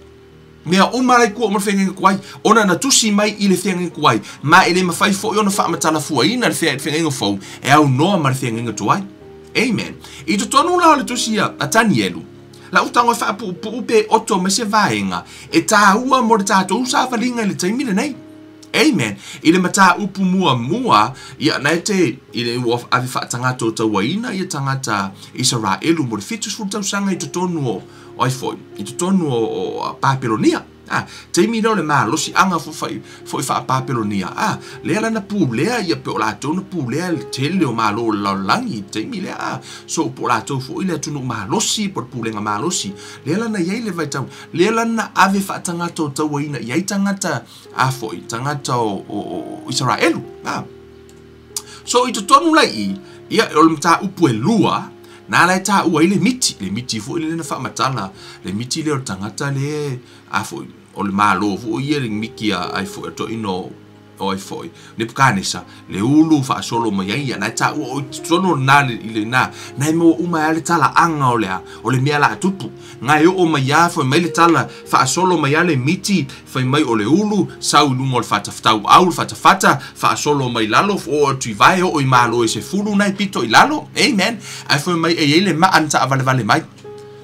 Mea uma la i tua uma le feagaiga tuai, ona na tusi mai i le feagaiga tuai, ma e le mafai foi ona faamatalafuaina le feagaiga fou e aunoa ma le feagaiga tuai. Amen. I totonu la o le tusi a Tanielu, lau tago e faapuupuu pe oto mai se vaega e taua mo le tatou savaliga i le taimi lenei. Amen. I le mataupu muamua, ia na e te, i le ua ave faatagato tauaina ia tagata Isaraelu mo le 70 tausaga i totonu o, o ai foi, i totonu o, o Papelonia. A, taimi lea o le malosiaga foi fai, foi faa-Papelonia. A, lea la na pulea ia pe o latou na pulea le tele o malo o le lalolagi i le taimi lea. A, so po o latou foi le atunuu malosi po o le pulega malosi. Lea la na i ai le vaitau, lea la na ave faatagata o tauaina i ai tagata a foi, tagata o, o, o Isaraelu. A, so i totonu la i i, ia o le mataupu e lua, na la e taua ai le miti, le miti foi lea na faamatala, le miti lea o le tagata le a foi, o le malo foi ia le miti a ai foi a toeaina o o ai foi, Nepukanesa, le ulu faasolo mai ai ia, na e taua o i totonu o lena i lena, na e maua uma ai le talaaga o le a, o le mea la a tupu. Na e oo mai a, fai mai le tala, faasolo mai a le miti, fai mai o le ulu, sau i luga o le fata tauau, le fatafata, faasolo mai lalo, oo atu i vae, oo i malo e 10 na e pito i lalo. Amen. Ae fai mai e i ai le maa na taavalevale mai.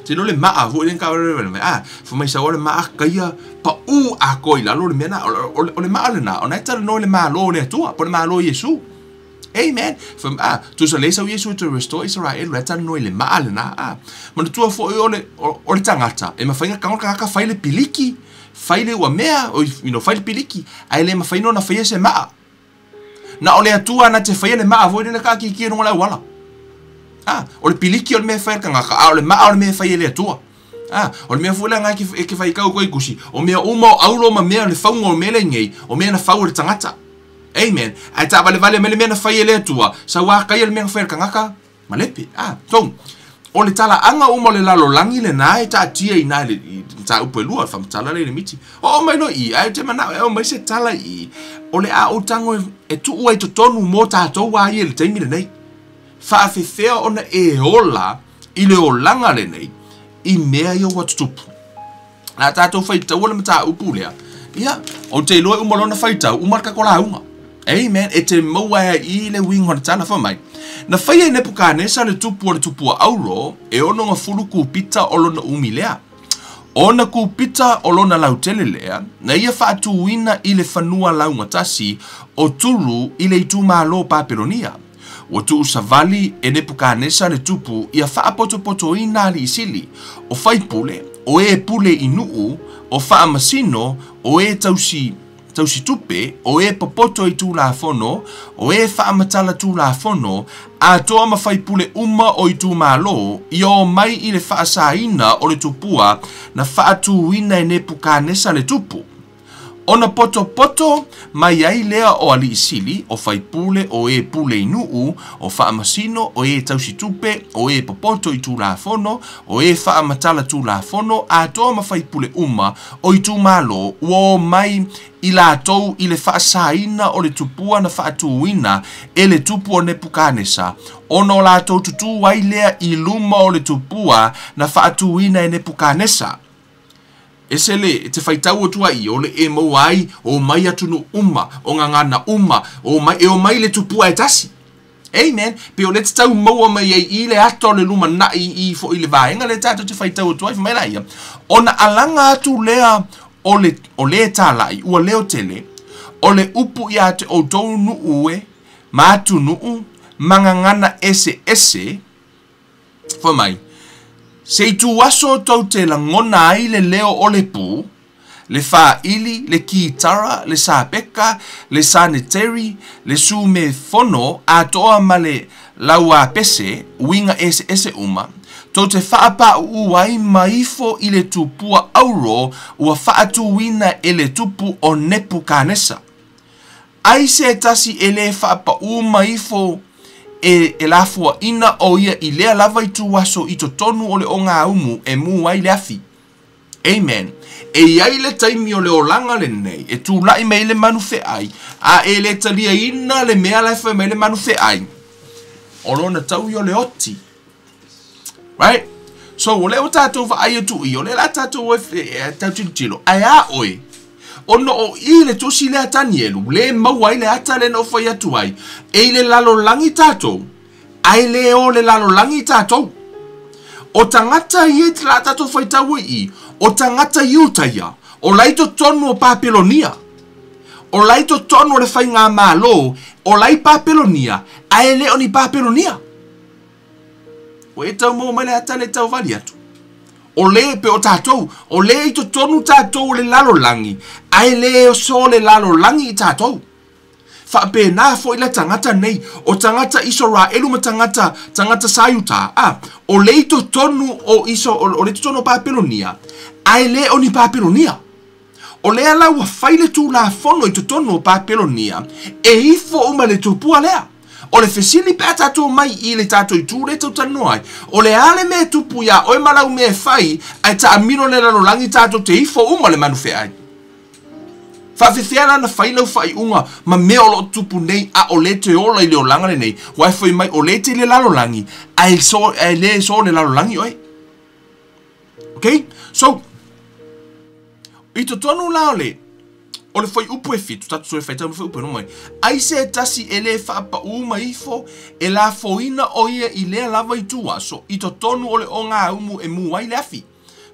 Te iloa le maa foi lea na taavalevale mai. A, fai mai sau a le maa kaia pau atoa i lalo le mea na. O le maa lena, ona e talanoa i le Malo o le Atua, po o le Malo o Iesu. Amen. Fai mai, a, tusa lea sau Iesu e toe restore Israel, la e talanoa i le maa lena. A, manatua foi o le, o le tagata, e mafai ona tago le tagata fai le piliki, fai le ua mea, o, you know, fai le piliki, ae le mafai ona faia se maa. Na o le Atua na te faia le maa foi lea na taatiatia i luga o le auala. A, o le piliki o le mea e fai e le tagata, a o le maa o le mea e fai e le Atua. A, o le mea foi lea na e te faitau atu ai i tusi, o mea uma o aulo ma mea o le fauga o mea lea nei, o mea na fau e le tagata. Amen. Ae taavalevale mai le mea na fai e le Atua, sau a kaia le mea na fai e le tagata, malepe. A, so, O le talaaga uma o le lalolagi lenā e taatia i ina i le mataupu e lua, le faamatala lea i le miti. Oo mai loa i i, ae ou te manao e aumai se tala i i, o le a ou tago e tuu ai i totonu mo tatou lava ia i le taimi lenei. Faafefea ona e ola i le olaga lenei i mea ia ua tutupu? O le a tatou faitaua le mataupu lea. Ia, ou te iloa e uma loa ona faitau, uma le tatou lauga. Amen. E te maua ai i i le uiga o le tala fai mai. Na faia e Nepukanesa le tupu o le tupua auro, e 60 kupita o lona umi lea. Ona kupita o lona lautele lea, na ia faatuina i le fanua laugatasi o Turu i le itumalo Papelonia. Ua tuusavali e Nepukanesa le tupu ia faapotopotoina alii sili, o faipule, o e pule i nuu, o faamasino, o e tausi tausitupe, o e popoto i tulafono, o e faamatala tulafono, atoa ma faipule uma o itumalo, ia omai i le faasaina o le tupua na faatuina e Nepukanesa le tupu. Ona potopoto mai ai lea o alii sili, o faipule, o e pule i nuu, o faamasino, o e tausitupe, o e popoto i tulafono, o e faamatala tulafono, atoa ma faipule uma o itumalo, ua omai i latou i le faasaina o le tupua na faatuina e le tupu o Nepukanesa, ona o latou tutū ai lea i luma o le tupua na faatuina e Nepukanesa. Ese le, e te faitau atu ai i o le e maua ai, omai atunuu uma, o gagana uma, omai, e omai i le tupua e tasi. Amen. Pei o lea e te tau maua mai ai i le ata o le lumanai i i foi i le vaega lea tatou te faitau atu ai, fai mai laia, ona alaga atu lea o le, o le talai, ua leo tele, o le upu ia te outou nuu e, ma atunuu, ma gagana eseese, Fai mai, Se ituaso tou te lagona ai le leo o le pū, le fāili, le kītara, le sāpeka, le saneteri, le sumefono atoa ma le lauapese, uiga eseese uma, tou te faapāʻuʻu ai ma ifo i le tupua auro ua faatūina e le tupu o Nepukanesa. Ai se tasi e lē faapaʻu ma ifo e, e lafoaʻina ʻo ia i lea lava ituaso i totonu o le ogāumu e mū ai le afi. Amen. E i ai le taimi o le olaga lenei e tulaʻi mai ai le manu feʻai, a e le taliaina le mea la e fai mai le manu feʻai, o lona taui o le oti. Right? So, o lea ua tatou vaai atu i, o lea la tatou e, e, e tau tilotilo, ae a oe, ona o i le tusi lea a Tanielu, le maua ai le ata lea na ou fai atu ai, e i le lalolagi tatou, ae le o le lalolagi tatou. O tagata ia i la tatou faitau ai i, o tagata Iutaia, o la i totonu o Papelonia, o la i totonu o le faigamalo, o la i Papelonia, ae le o ni Papelonia. Ua e tau maua mai le ata le tau vali atu. O le pe o tatou, o le i totonu tatou o le lalolagi, ae le so le lalolagi i tatou. Faapena foi la tagata nei, o tagata Isaraelu ma tagata, tagata Saiuta, a, o le i totonu o Iso, o le i totonu o Papelonia, ae le o ni Papelonia. O lea la ua fai le Tulafono i totonu o Papelonia e ifo uma le tupua lea. O le fesili pe a tatou omai i le tatou itu lea e tau talanoa ai, o le a le mea e tupu iā oe ma lau mea e fai ae taamilo le lalolagi tatou te ifo uma le manu feai? Faafefea la na fai lau faaiuga ma mea o lo o tupu nei a o lea e te ola i le olaga lenei, ua e fai mai o lea e te i le lalolagi ae, so, ae le so le lalolagi oe? Okay? So, i totonu la o le, o le fuaiupu e fitu, tatou toe faitau ma fuaiupu e lua mai, ai se tasi e lē faapaʻu ma ifo, e lafoina ʻo ia i lea lava ituaso, i totonu o le ogāumu e mū ai le afi.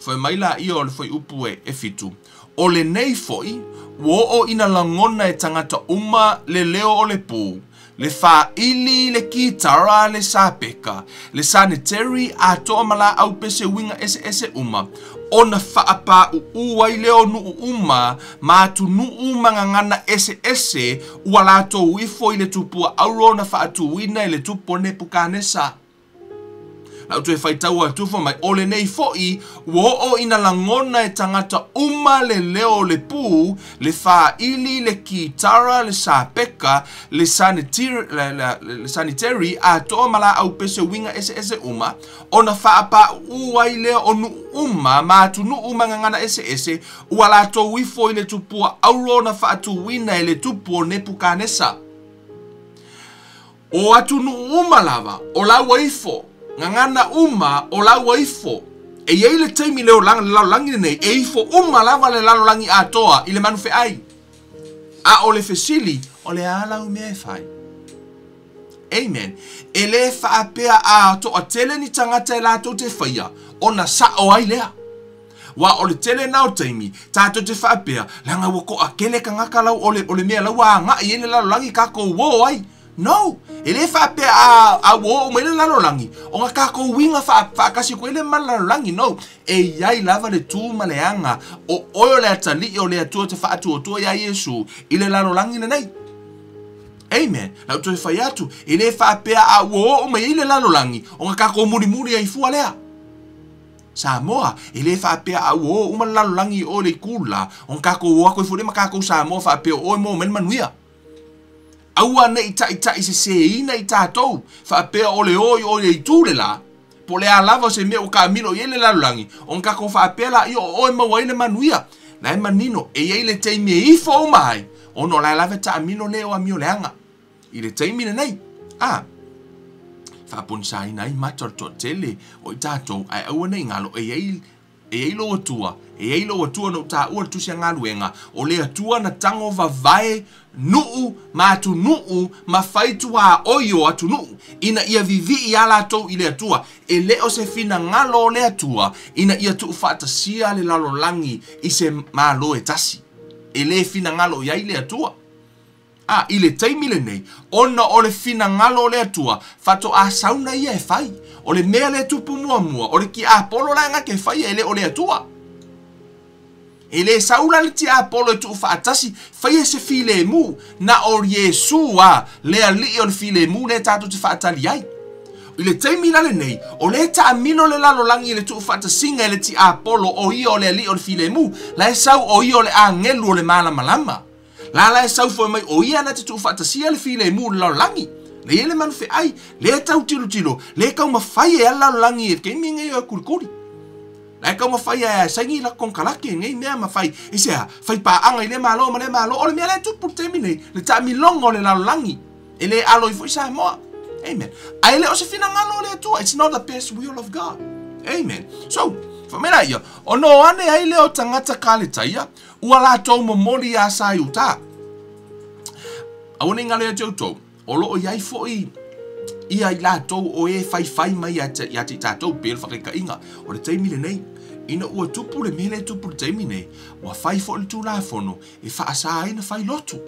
Fai mai laia o le fuaiupu e fitu, O lenei foi, ua oo ina lagona e tagata uma le leo o le pū, le fāili, le kītara, le sāpeka, le saneteri atoa ma lāʻau pese uiga eseese uma, ona faapāʻuʻu ai lea o nuu uma ma atunuu ma gagana eseese ua latou ifo i le tupua auro na faatūina e le tupu o Nepukanesa. Lau toe faitau atu fai mai, o lenei foʻi ua oo ina lagona e tagata uma le leo o le pū, le fāili, le kitara, le sapeka, le sanitary atoa ma laau pese uiga eseese uma, ona faapauu ai lea o nuu uma ma atunuu ma gagana eseese ua latou ifo i le tupua auro na faatuina e le tupu o Nepukanesa. O atunuu uma lava o la ua ifo, gagana uma o la ua ifo. E iai le taimi le lalolagi lenei e ifo uma lava le lalolagi atoa i le manufeai. A o le fesili, o le a lau mea e fai? Amen. E le faapea a toatele ni tagata e latou te faia, ona sao ai lea. Wa o le tele na o taimi, tatou te faapea, leaga ua toatele tagata lau o le mea lau ua agai ai le lalolagi tatou o ai. No, e le faapea a ua oo mai le lalolagi, ona tatou uiga faatasi atu ai le ma le lalolagi. No, e iai lava le tu ma le aga o oe o le atalii o le Atua te faatuatua ia Iesu i le lalolagi lenei. Amen. Lau toe fai atu, e le faapea a ua oo mai ai le lalolagi, ona tatou mulimuli ai fua lea. Samoa, e le faapea a ua oo uma le lalolagi i o le itu la, ona tatou o atu ai fua lea ma tatou Samoa faapea o oe mo mai le manuia. Aua nei taʻitaʻi seseina i tatou, faapea o le o i o le itu le la, po o le a lava o se mea ua taamilo i ai le lalolagi, ona tatou faapea laia o oe maua ai le manuia. La e manino, e iai le taimi e ifo uma ai, ona o la e lava e taamilo le o amio leaga. I le taimi lenei, a faaponisaina ai mata o le toatele o i tatou, ae aua nei galo, e iai lou Atua, e iai lou Atua na ou taua le tusi a galuega, o le Atua na tago vavae nuu ma atunuu ma fai tuaoi o atunuu, ina ia vivii a latou i le Atua. E le o se finagalo o le Atua, ina ia tuufaatasia le lalolagi i se malo e tasi. E le finagalo i ai le Atua. A, i le taimi lenei, ona o le finagalo o le Atua, faatoa sauna ia e fai. O le mea le tupu muamua, o le tiapolo la nga ke fai e le o le Atua. E le saula le tiapolo e tuufaatasi, fai e se filemu, na o Iesu a, le alii o le filemu le tatou te faatali ai. I le taimi la lenei, o le taamilo le lalolagi i le tuufaatasiga e le tiapolo o ia o le alii o le filemu, la e sau o ia o le agelu o le malamalama. La la e sau foi mai o ia na te tuufaatasia le filemu le lalolagi. Le ia le manufeai, le tau tilotilo, le taumafai e ala lalolagi e keimi ngai o kulikuli. La e taumafai e saini la konkalake ngai mea mafai. I se a, fai paaga i le malo ma le malo, o le mea le tupu le taimi nei, le taamilonga o le lalolagi. E le alo i foi Samoa. Amen. Ae le o se finagalo o le Atua. It's not the best will of God. Amen. So, fai mai laia, ona o ane ai lea o tagata Kaletaia, ua latou momoli iā Saiuta. Aua nei galo ia te outou, o loo iai foʻi ia i latou o e faifai mai ia te i tatou, pei o le faakaitaiga o le taimi lenei. Ina ua tupu le mea lea e tupu i le taimi nei, ua fai foʻi le Tulafono e faasā ai na fai lotu.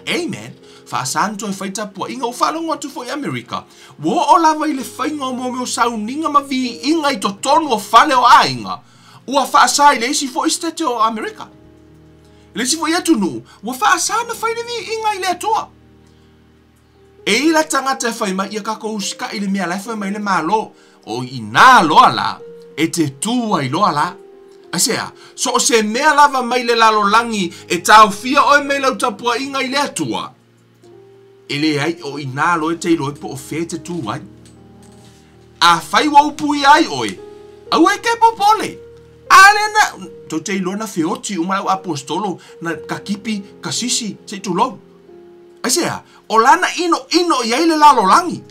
Amen. Faasā na toe fai tapuaiga. Ua faalogo atu foi i Amerika, ua oo lava i le faiga o mea o sauniga ma viiga i totonu o fale o aiga, ua faasā i le isi foi sitete o Amerika. I le isi foi atunuu, ua faasā na fai le viiga i le Atua. E i la tagata e fai mai, ia tatou usikai i le mea la e fai mai le Malo, o inā loa la, e te tu ai loa la. Aisea, so o se mea lava mai le lalolagi e taofia oe mai lau tapuaiga i le Atua, e leai o inā loa e te iloa po o fea e te tu ai. Afai ua upuia ai oe, aua e ke popole. A le na, tou te iloa na feoti uma lau apostolo, na kakipi, kasisi, se i tulou. Aisea, o lana inoino i ai le lalolagi.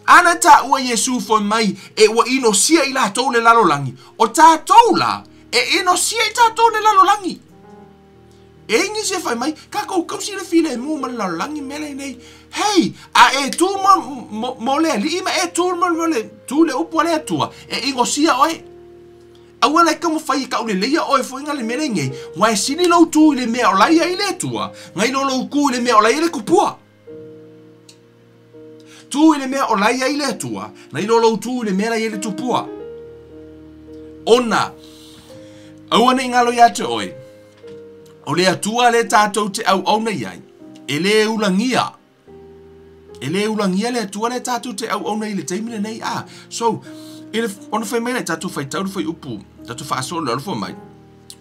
Ana taua Iesu foi mai e ua inosia i latou le lalolagi, o tatou la e inosia i tatou le lalolagi. E ingi se fai mai, tatou tausi le filemu ma le lalolagi mea lenei. Hei, a e tu mo le alii ma e tu mo le tu le upu a le Atua, e inosia oe. Aua la e taumafai e tauleleia oe foi nga le mea lenei, ua e sili lou tu i le mea o la ia i le Atua, ngai lo lou ku i le mea o la ia i le tupua. Tu i le mea o la ia i le Atua, nai lo lou tu i le mea la ia i le tupua. Ona, aua nei galo ia te oe, o le Atua le tatou te auauna i ai, e le ulagia. E lē ulagia le Atua lea tatou te auauna i le taimi lenei, a. So, i le, ona fai mai lea, tatou faitau le fuaiupu, tatou faasolo i lalo fua mai.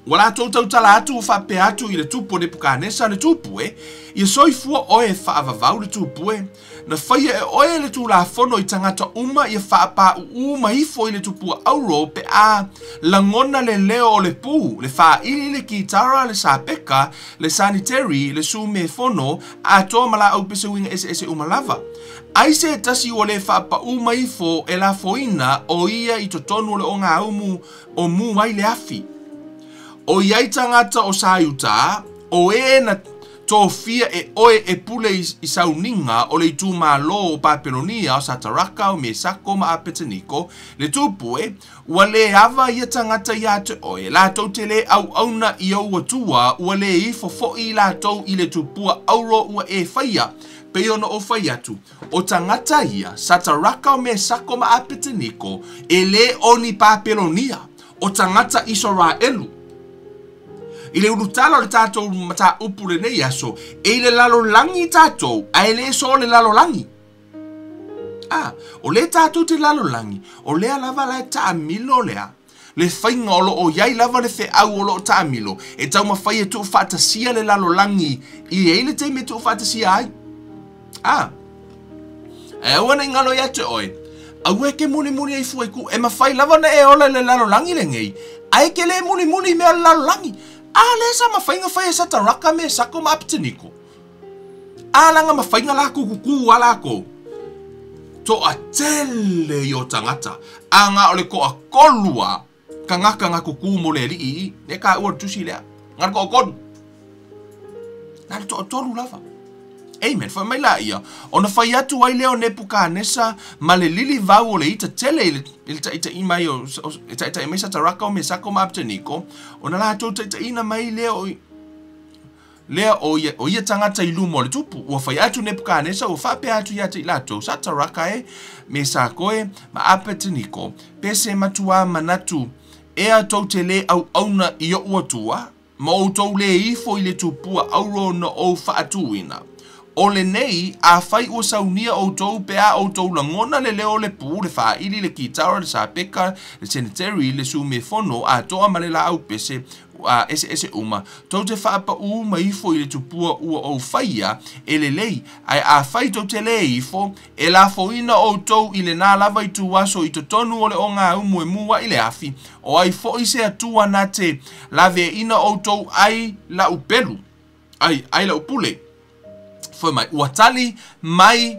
Ua latou tautala atu ua faapea atu i le tupu o Nepukanesa le tupu e, Ia soifua oe e faavavau le tupu e. Na faia e oe le tulafono i tagata uma ia faapāuū mai ifo i le tupua auro pe a lagona le leo o le pū, le fāili, le kitara, le sapeka, le saniteri, le sumefono, atoa ma laau pese uiga eseese uma lava. Ai se tasi ua le faapaū mai ifo e lafoina o ia i totonu o le ogāumu o mū ai le afi. O i ai tagata o Saiutā, o e na tofia e oe e pule i sauniga o le itumalo o Papelonia, o Sataraka, o Mesako ma Apeteniko, le tupu e, ua lē ava ia tagata iā te oe, latou te lē auauna i ou Atua, ua lē ifo foʻi i latou i le tupua auro ua e faia, pei ona ou fai atu, o tagata ia, Sataraka o Mesako ma Apeteniko, e lē o ni Papelonia, o tagata Isaraelu. I le ulutala o le tatou mataupu lenei aso, e i le lalolagi tatou, ae lē so le lalolagi. A, o lea tatou te lalolagi, o lea lava la e taamilo lea, le faiga o loo i ai lava le feau o loo taamilo, e taumafai e tuufaatasia le lalolagi i ai le taimi e tuufaatasia ai. A, ae aua ne i galo ia te oe, aua e ke mulimuli ai fua i ku, e mafai lava ona e ola i le lalolagi lenei, ae e ke lē mulimuli i mea o le lalolagi. A lea sa mafai ona fai e Sataraka, Mesako ma Apeteniko. A laga mafai ona lakou kukū a lakou. Toatele ia o tagata, a na o le toatolu a tagata na kukū mo le alii i i, lea taua o le tusi lea, na o le toatolu. Na o le toatolu lava. Amen. Fai mai laia, ona fai atu ai lea o Nepukanesa ma le lilivau o le ita tele i le, i le taʻitaʻi mai o, o, e taʻitaʻi mai Sataraka o Mesako ma Apeteniko, ona latou taʻitaʻina mai lea o, lea o ia, o ia tagata i luma o le tupu. Ua fai atu Nepukanesa, ua faapea atu ia te i latou, Sataraka e, Mesako e, ma Apeteniko, pe se matuā manatu ea tou te lē auauna i oʻu Atua, Ma outou lē ifo i le tupua auro na ou faatūina. O lenei, afai ua saunia outou pe a outou lagona le leo o le pū, le fāili, le kitara, le sapeka, le seneteri, le sumefono, atoa ma le laau pese, a eseese uma, tou te faapaū mai ifo i le tupua ua ou faia, e lelei, ae afai tou te lē ifo, e lafoina outou i lenā lava ituaso i totonu o le ogāumu e mū ai le afi, O ai foʻi se Atua na te laveaina outou ai lau pelu, ai, ai lau pule. Fai mai, ua tali mai,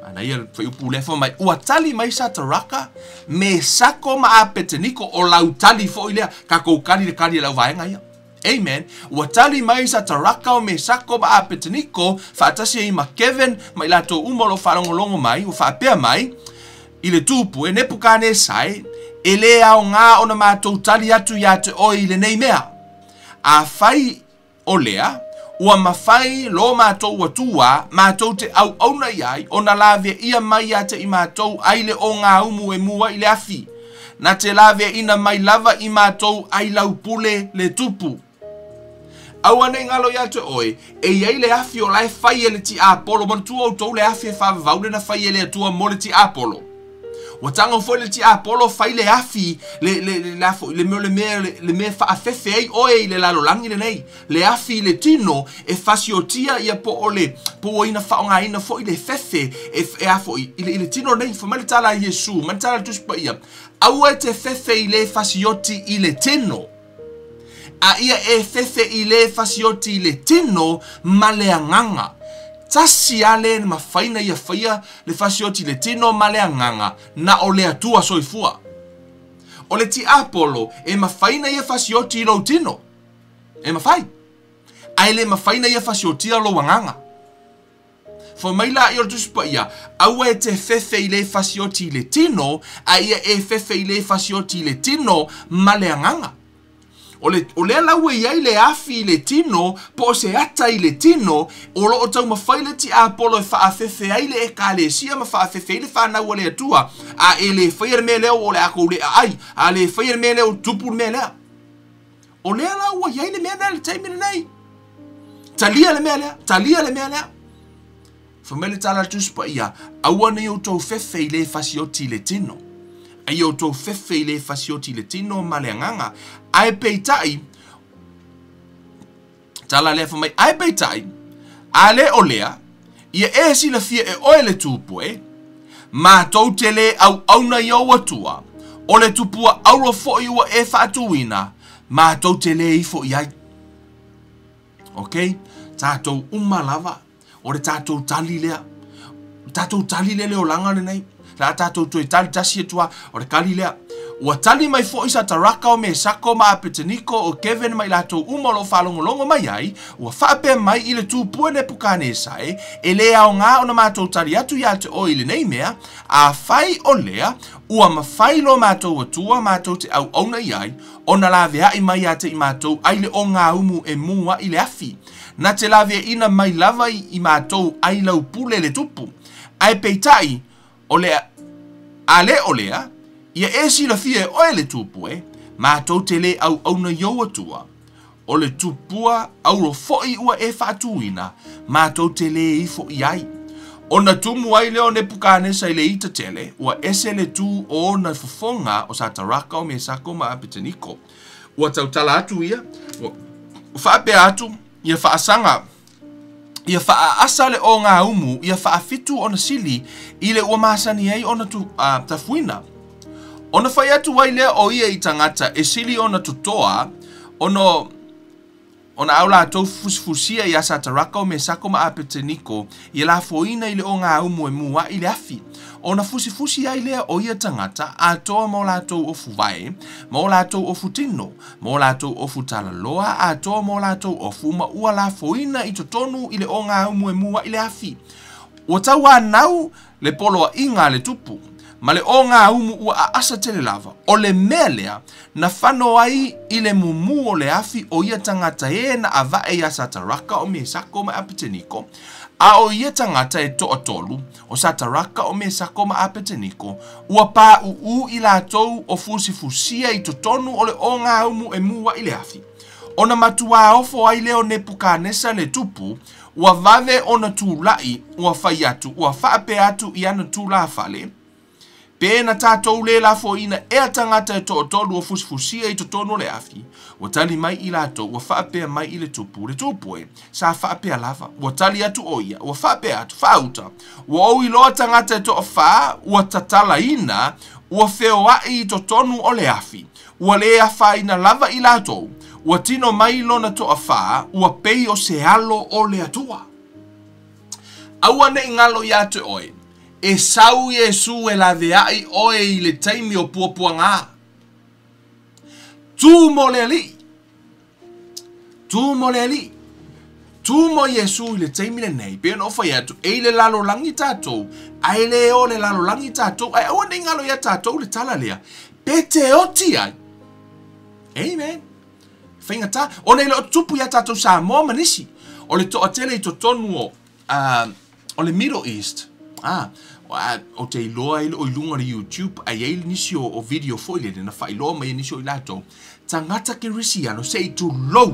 manaia le fuaiupu lea, fai mai, ua tali mai Sataraka, Mesako ma Apeteniko, o lau tali foʻi lea, tatou kali le kali a le auvaega ia. Amen. Ua tali mai Sataraka o Mesako ma Apeteniko, faatasi ai ma Kevin ma i latou uma o lo o faalogologo mai, ua faapea mai, i le tupu, e Nepukanesa e, e lē aogā ona matou tali atu iā te oe i lenei mea. Afai o lea, ua mafai lo matou Atua matou te auauna i ai, ona laveaia mai ia te i matou ai le ogāumu e mū ai i le afi. Na te laveaina mai lava i matou ai lau pule le tupu. Aua ne i galo ia te oe, e i ai le afi o la e fai e le tiapolo. Manatua outou le afi e faavavau lea na fai e le Atua mo le tiapolo. Ua tago foi le tiapolo fai le afi, le, le, le, le, le, le, le, mea, le, le mea e faafefe ai oe i le lalolagi lenei. Le afi i le tino e fasiotia ia po o le, po ua ina faaaogaina foi le fefe e, e a foi i le, i le tino nei. Fai mai le tala a Iesu, mai le tala a le Tusi Paia, aua e te fefe i le fasioti i le tino. A ia e fefe i lē fasioti i le tino ma le agaga. Tasi a lē mafai na ia faia le fasioti i le tino ma le agaga, na o le Atua soifua. O le tiapolo e mafai na ia fasioti i lou tino. E mafai. Ae le mafai na ia fasiotia lou agaga. Fai mai laia o le Tusi Paia, Aua e te fefe i lē fasioti i le tino, a ia e fefe i lē fasioti i le tino ma le agaga. O le, o lea la ua i ai le afi i le tino, po o se ata i le tino, o lo o taumafai le tiapolo e faafefe ai le Ekalesia ma faafefe ai le fanau a le Atua, a e lē faia le mea lea o le a kou le aai, a lē faia le mea lea o tupu le mea lea. O lea la ua i ai le mea lea i le taimi lenei. Talia le mea lea, talia le mea lea. Fai mai le tala a le Tusi Paia, Aua ne i outou fefe i le fasioti i le tino. A ia outou fefe i le fasioti i le tino ma le agaga. Ae peitai, tala lea fai mai, ae peitai, a le o lea, ia e silafia e oe le Tupu e, matou te le auauna i ou Atua, o le tupua auro foi ua e faatuina, matou te le ifo i ai. Ok? Tatou uma lava, o le tatou tali lea. Tatou tali lea le olaga lenei. La tatou toe tali tasi atu lava, o le kali lea. Ua tali mai foi Sataraka o Mesako ma Apeteniko o Kevin ma i latou uma o lo o faalogologo mai ai, ua faapea mai i le tupua Nepukanesa e, e le aoga ona matou tali atu ia te oe i lenei mea, afai o lea, ua mafai lo matou Atua matou te auauna i ai, ona laveai mai ia te i matou ai le ogaumu e mu ai le afi. Na te laveaina mai lava i matou ai lau pule le tupu. Ae peitai, o le a le o lea, ia e silafia e oe le tupu e, matou te le auauna i ou Atua. O le tupua auro foi ua e faatuina, matou te le ifo i ai. Ona tumu ai lea o Nepukanesa i le ita tele, ua ese le tu o ona fofoga o Sataraka o Mesako ma Apeteniko. Ua tautala atu ia, ua faapea atu, ia faasaga, ia faaasa le ogaumu, ia faafitu ona sili i le ua masani ai ona tu, tafuina. Ona fai atu ai lea o ia i tagata e sili ona totoa, ona ona au latou fusifusia ia Sataraka o Mesako ma Apeteniko, ia lafoina i le ogaumu e mu ai le afi. Ona fusifusi ai lea o ia tagata atoa ma o latou ofu vae, ma o latou ofu tino, ma o latou ofu talaloa, atoa ma o latou ofu, ma ua lafoina i totonu i le ogaumu e mu ai le afi. Ua tauanau le poloaiga a le tupu, ma le ogaumu ua aasa tele lava. O le mea lea, na fano ai i le mumu o le afi o ia tagata e na avae ia Sataraka o Mesako ma Apeteniko, a o ia tagata e toatolu, o Sataraka o Mesako ma Apeteniko, ua pauu i latou o fusifusia i totonu o le ogaumu e mu ai le afi. Ona matuā ofo ai lea o Nepukanesa le tupu, ua vave ona tulai, ua fai atu, ua faapea atu i ana tulafale, pe na tatou le lafoina ea tagata e toatolu o fusifusia i totonu o le afi. Ua tali mai i latou, ua faapea mai i le tupu, le tupu e, sa faapea lava. Ua tali atu o ia, ua faapea atu, faauta. Ua ou iloa tagata e toafā, ua tatalaina, ua feoai i totonu o le afi. Ua le afaina lava i latou. Ua tino mai lona toafā, ua pei o se alo o le Atua. Aua ne i galo ia te oe, e sau Iesu e laveai oe i le taimi o puapuaga. Tu mo le Alii. Tu mo le Alii. Tu mo Iesu i le taimi lenei, pei ona ou fai atu, e i le lalolagi tatou, ae le o le lalolagi tatou, ae aua ne i galo ia tatou le tala lea, pe te oti ai. Amen. Faigata, ona e le o tupu ia tatou Samoa ma nisi. O le toatele i totonu o, o le Middle East, ou te iloa e le o i luga o le YouTube, ae i ai nisi o video foi lele na faailoa mai e nisi o i latou, tagata kerisiano se i tulou.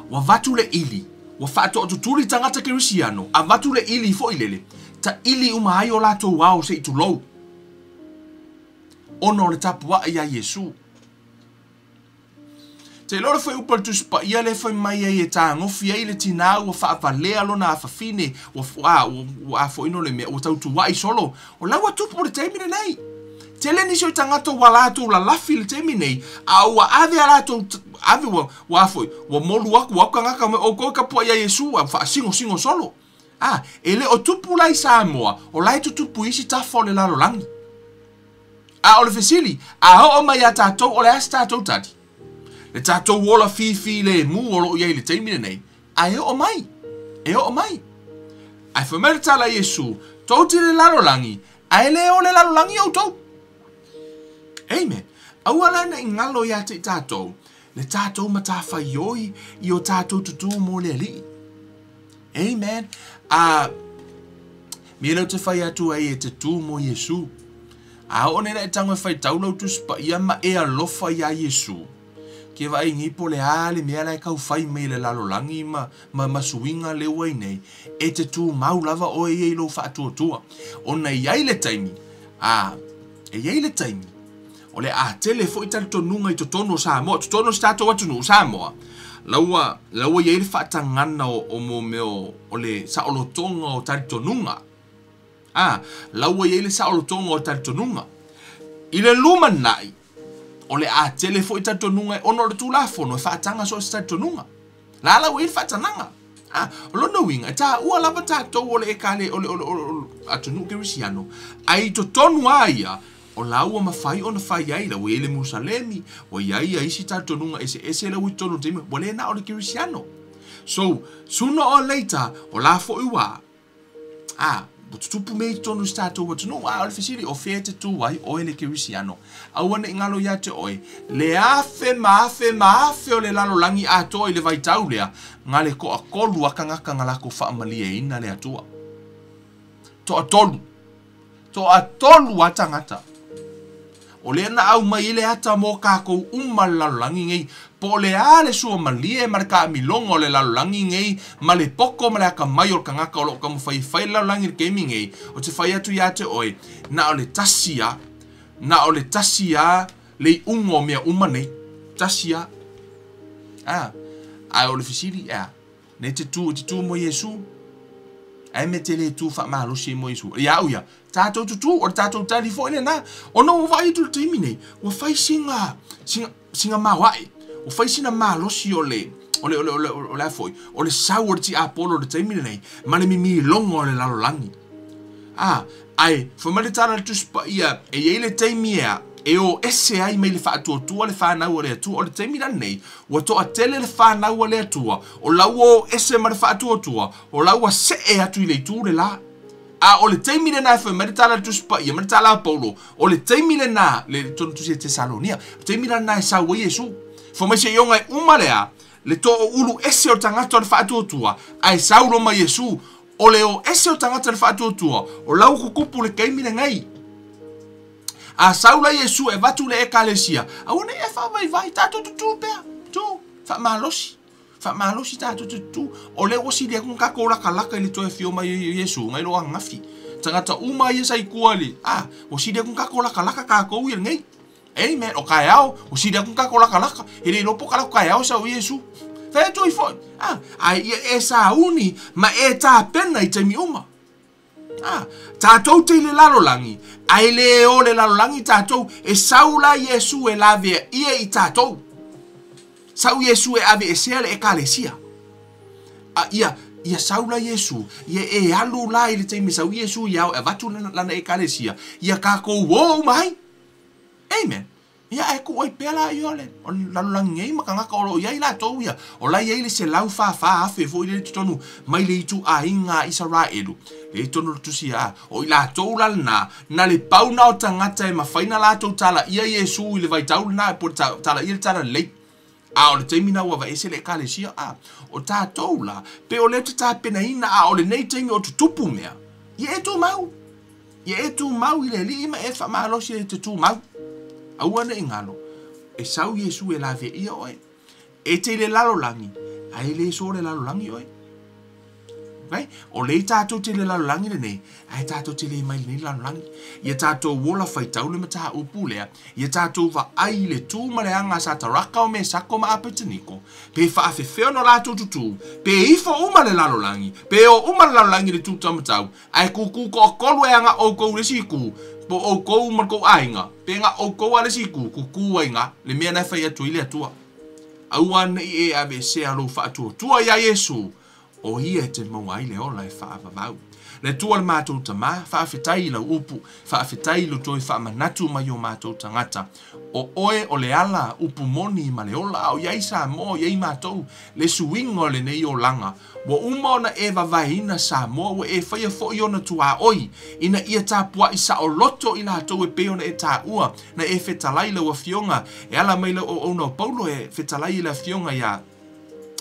Ua avatu le ili, ua faatoatutuli tagata kerisiano, avatu le ili foi lele, taili uma ai o latou ao se i tulou. Ona o le tapuai ia Iesu. Te iloa le fuaiupu a le Tusi Paia lea e fai mai ai e tagofi ai le tinā ua faavalea lona afafine, ua, ua, ua afoino le mea, ua tautuai solo. O la ua tupu le taimi lenei. Tele nisi o tagata ua latou lalafi i le taimi nei, a ua ave a latou, ave ua, ua afoi, ua molu aku, ua aku kangaka mai oukou e kapuai ia Iesu, a faasingosingo solo. A, e le o tupu la i Samoa, o la e tutupu i isi tafa o le lalolagi. A o le fesili, a oo mai ia tatou o le a se tatou tali? Le tatou ola fifilemu o lo o i ai i le taimi lenei, a e oo mai, e oo mai. Ae fai mai le tala a Iesu, tou te le lalolagi, ae le o le lalolagi outou. Amen. Aua la ne i galo ia te i tatou, le tatou matafaioi i o tatou tutū mo le Alii. Amen. A mea lea ou te fai atu ai e te tū mo Iesu. A oo nei la e tago e faitau lau Tusi Paia ma e alofa iā Iesu. Ke vaai nei po o le a le mea la e taufai mai e le lalolagi ma, ma, ma suiga lea ua i nei, e te tumau lava oe ia i lou faatuatua. Ona e i ai le taimi, a, e i ai le taimi, o le a tele foi talitonuga i totonu o Samoa, totonu o si tatou atunuu o Samoa, la ua, la ua i ai le faatagaga o, o mo mea o, o le saolotoga o talitonuga. A, la ua i ai le saolotoga o talitonuga. I le lumanai, o le a tele foi talitonuga ona o le Tulafono e faataga so o se talitonuga. La la ua i ai le faatagaga. A, o lona uiga, e taua lava tatou o le ekale, o le, o le, o le, o le atunuu kerisiano, ae i totonu lava ia, o la ua mafai ona fai ai, la ua i ai le Musalemi, ua i ai isi talitonuga eseese la ua i totonu o le taimi, ua le na o le kerisiano. So, sooner or later, o la foi ua, A, ua tutupu mea i totonu o si tatou atunuu, a o le fesili, o fea e te tū ai oe le Kerisiano? Aua ne i galo ia te oe, le afe ma afe ma afe o le lalolagi atoa i le vaitau lea, na le toatolu a tagata na latou faamalieina le Atua. Toatolu. Toatolu a tagata. O lea na aumai ai le ata mo kākou uma le lalolagi nei, po o le a le suamalie ma le taamiloga o le lalolagi nei, ma le poto ma le atamai o le tagata o lo o taumafai e fai le lalolagi i le taimi nei, ou te fai atu ia te oe, na o le tasi a, na o le tasi a le iuga o mea uma nei. Tasi a. A, ae o le fesili, e a? Nei te tū, te tū mo Iesu. Ae me te le tū faamalosi ai mo Iesu. Ia au ia, tātou tutū, o le tātou tali foi lena. Ona ua vaai atu i le taimi nei, ua fai sina, sina, sina maoae. Ua fai sina malosi o le, o le, o le, o le, o le a foi, o le sau o le tiapolo i le taimi lenei, ma le mimiloga o le lalolagi. A, ae, fai mai le tala a le Tusi Paia, e i ai le taimi ea, e o ese ai mai le faatuatua le fanau a le Atua. O le taimi lenei, ua toatele le fanau a le Atua, o la ua o ese ma le faatuatua, o la ua see atu i le itu le la. A o le taimi lena e fai mai le tala a le Tusi Paia ma le tala a Paulo, o le taimi lena, le tonu tusi e Tesalonia, o le taimi lena e sau ai Iesu. Fai mai seioga e uma lea, le toaulu ese o le tagata o le faatuatua, ae sau loa ma Iesu. O le o ese o tagata i le faatuatua, o la ua tutupu le taimi lenei. A sau la Iesu e avatu le Ekalesia, aua ne i e faavaivai, tatou tutū pea, tū, faamalosi, faamalosi tatou te tutū. O lea ua sili atu ona tatou latalata i le toe afio mai o Iesu nai lo ananafi. Tagata uma ia sa i tua i le, a, ua sili atu ona tatou latalata tatou ia lenei. Amen. O taeao, ua sili atu ona tatou latalata. E le iloa po o ka latou taeao e sau ai Iesu. Fai atu ai foi, a, ae ia e sauni ma e tapena i taimi uma. A, tatou te i le lalolagi, ae le o le lalolagi tatou, e sau la Iesu e laveaia i tatou. Sau Iesu e aveesea le Ekalesia. A, ia, ia sau la Iesu, ia e alu la i le taimi e sau Iesu i ao e avatu lana Ekalesia, ia tatou o uma ai. Amen. Ia, ae tuu ai pea la ia o le lalolagi nei ma tagata o lo o i ai latou ia, o la e i ai le 144,000 foi lea i totonu mai le ituaiga a Isaraelu, lea i totonu o le tusi a, o i latou la lena, na le pau na o tagata e mafai na latou talaia Iesu i le vaitau lena, po o le talaia le talalelei. A o le taimi lena ua aveese le Ekalesia, a o tatou la, pe o lea ou te tapenaina, a o lenei taimi o tutupu mea, ia e tumau. Ia e tumau i le Alii ma e faamalosi e te tumau. Aua ne i galo, e sau Iesu e laveia oe. E te i le lalolagi, ae le so le lalolagi oe. Okay? O lea tatou te i le lalolagi lenei, ae tatou te le mai lenei lalolagi. Ia tatou ola faitau le mataupu lea, ia tatou vaai i le tu ma le aga a Sataraka o Mesako ma Apeteniko, pe faafefea ona latou tutū, pe ifo uma le lalolagi, pe o uma le lalolagi i le tu taumatau, Ae kūkū toatolu e aga ʻoukou i le isi itu, po o ʻoukou ma le tou aiga, pe na ʻoukou a le isi itu, kūkū ai na le mea na e fai atu ai le Atua. Aua ne i e aveesea lou faatuatua iā Iesū, o ia e te maua ai le ola e faavavau. Le Atua le matou Tama, faafetai i lau upu, faafetai i lo toe faamanatu mai o matou tagata. O oe o le ala, upu moni ma le ola, a o i ai Samoa, i ai matou, le suiga o lenei olaga. Ua uma ona e vavaeina Samoa, ua e faia foi ona tuaoi, ina ia tapuai saoloto i latou e pei ona e taua, na e fetalai lau Afioga, e ala mai lau auauna o Paulo e fetalai i le Afioga ia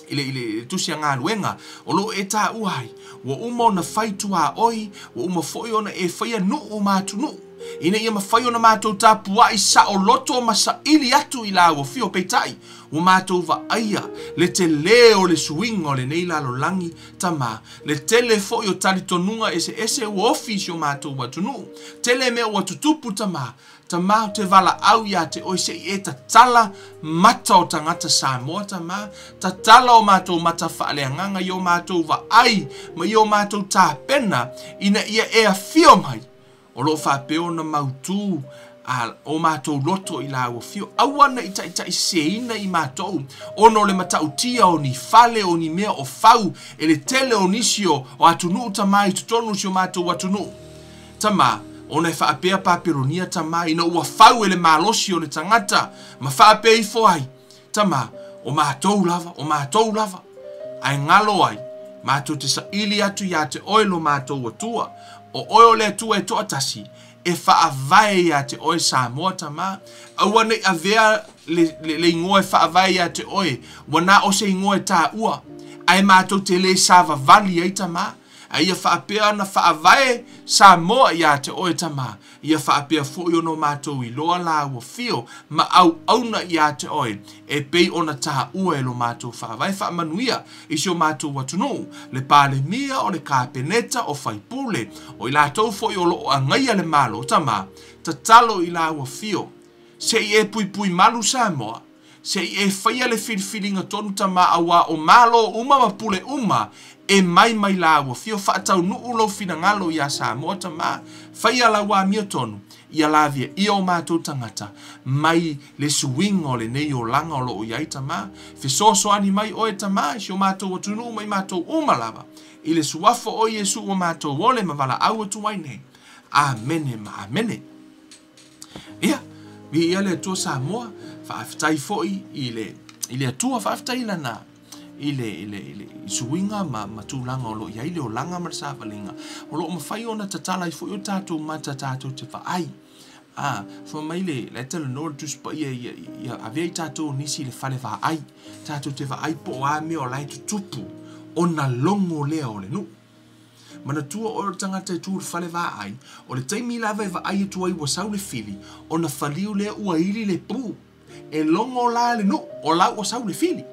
i le, i le tusi a galuega o lo o e taua ai, ua uma ona fai tuaoi, ua uma foi ona e faia nuu ma atunuu. Ina ia mafai ona matou tapuai saoloto ma saili atu i lau afio. Peitai, ua matou vaaia le telē o le suiga o lenei lalolagi Tamā, le tele foi o talitonuga eseese ua ofi i si o matou atunuu, tele mea ua tutupu Tamā. Tamā, ou te valaau iā te oe se i e tatala mata o tagata Samoa Tamā, tatala o matou mata faaleagaga i o matou vaai ma i o matou tapena ina ia e afio mai. O lo o faapea ona mautū a o matou loto i lau afio. Aua ne i taitaiseseina i matou ona o le matautia o ni fale o ni mea o fau e le tele o nisi o atunuu Tamā i totonu o si o matou atunuu. Tamā, ona e faapea Papelonia Tamā ina ua fau e le malosi o le tagata ma faapea ifo ai, Tamā, o matou lava, o matou lava. Ae galo ai, matou te saili atu iā te oe lo matou Atua. O oe o le Atua e toatasi, e faavae iā te oe Samoa Tamā. Aua ne i avea le, le, le igoa e faavae iā te oe, ua na o se igoa e taua, ae matou te lē savavali ai Tamā. A ia faapea ona faavae Samoa iā te oe Tamā, ia faapea foi ona o matou iloa lāua fio ma auauna iā te oe, e pei ona taua e lo matou faavae faamanuia i si o matou atunuu, le Palemia, o le Kapeneta, o faipule, o i latou foi o lo o agaia le Malo, Tamā, tatalo i lāua fio, se i e puipui malu Samoa, Se i e faia le filifiliga tonu Tamā auā o Malo uma ma pule uma e mai mai la ua fio faataunuu lou finagalo iā Samoa Tamā, faia lau amiotonu ia lavia ia o matou tagata mai le suiga o lenei olaga o lo o i ai Tamā. Fesoasoani mai oe Tamā i si o matou atunuu ma i matou uma lava i le suafa o Iesu ua matou ole ma valaau atu ai nei. Amene ma amene. Ia, viia le Atua Samoa, faafetai foi i le i le Atua, faafetai lana i le i le i le i suiga ma ma tulaga o lo o i ai le olaga ma le savaliga o lo o mafai ona tatala ai foi o tatou mata tatou te vaai. A, fai mai le la e talanoa le Tusi Paia ia ia avea i tatou o nisi i le fale vaai, tatou te vaai po o a mea o la e tutupu ona logo lea o le nuu. Manatua oe o le tagata e tu i le fale vaai, o le taimi lava e vaai atu ai ua sau le fili, ona faliu lea ua ili le pu. E logo la le nuu, o la ua sau le fili.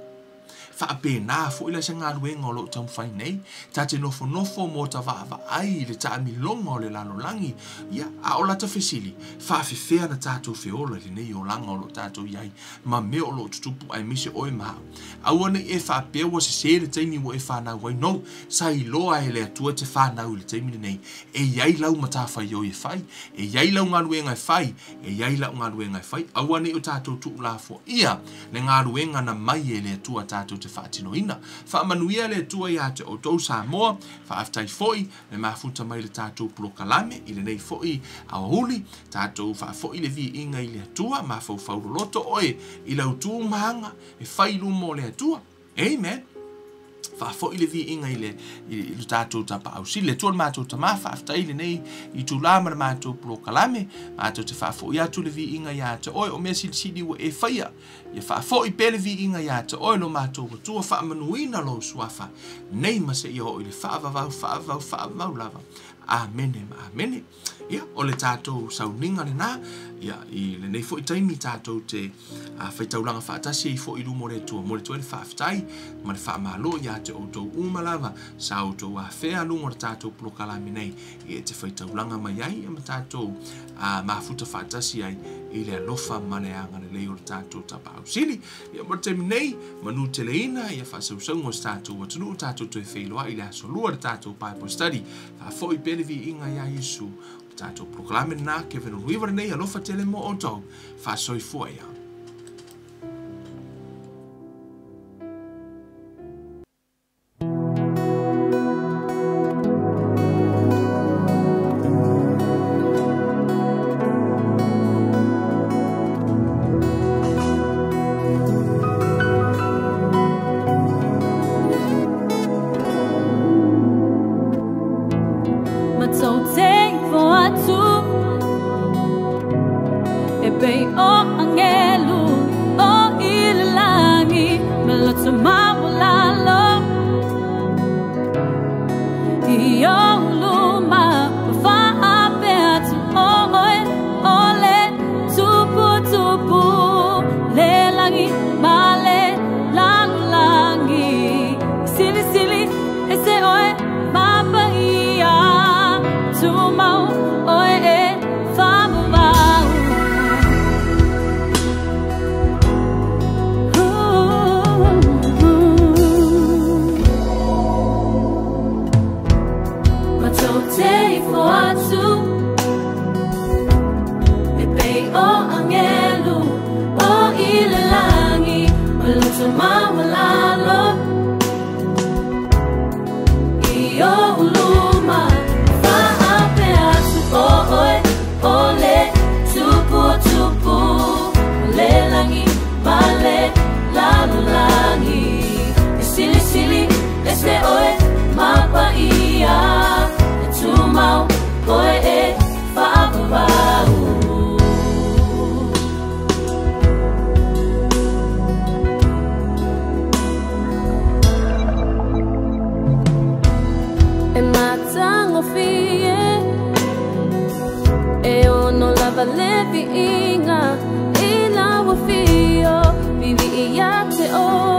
Faapena foi la se galuega o lo o taumafai nei, ta te nofonofo mo ta vaavaai i le taamiloga o le lalolagi, ia, a o lata fesili, faafefea na tatou feola i lenei olaga o lo o tatou i ai ma mea o lo o tutupu aemaise oe ma au. Aua ne i e faapea ua sesē le taimi ua e fanau ai, no, sa iloa e le Atua e te fanau i le taimi lenei, e i ai lau matafaioi e fai, e i ai lau galuega e fai, e i ai lau galuega e fai, aua ne i o tatou tuulafoaia le galuega na mai e le Atua tatou te faatinoina. Faamanuia le Atua iā te outou Samoa, faafetai foi le mafuta mai i le tatou polokalame i lenei foi aoauli, tatou faafoi le viiga i le Atua, mafaufau loloto oe i lau tu ma aga e fai i luma o le Atua. Amen. Faafoi le viiga i le i le tatou Tapaau Sili, le Atua le matou Tamā, faafetai i lenei itulā ma le matou polokalame, matou te faafoi atu le viiga iā te oe o mea silisili ua e faia, ia faafoi pea le viiga iā te oe lo matou Atua, faamanuina lou suafa nei ma seia oo i le faavavau, faavavau, faavavau lava. Amene ma amene. Ia, o le tatou sauniga lenā, ia, i lenei foi taimi tatou te faitaulaga faatasi ai foi i luma o le Atua. Momoli atu ai le faafetai ma le faamalo iā te outou uma lava sa outou afea luga o le tatou polokalame nei e te faitaulaga mai ai ma tatou mafuta faatasi ai i le alofa ma le agalelei o le tatou Tapaau Sili. Ia, mo le taimi nei, manuteleina ia faasausauga o se tatou atunuu, tatou toe feiloai i le aso Lua i le tatou Bible Study. Faafoi pea le viiga iā Iesu. O le tatou polokalame lenā, Kevin Uluiva lenei, alofa tele mo outou. Faasoifua ia. E se oe mapaia tumau oe e faavavau. Matou te ifo atu e pei o angelu o i le lagi ma loto maualalo i ou luma faapea atu o oe o le tupu o tupu o le lagi ma le lalolagi. E silisili ese oe ma paia e tumau oe e faavavau. E matagofie e ono lava le viiga i lau afio vivii ia te oe.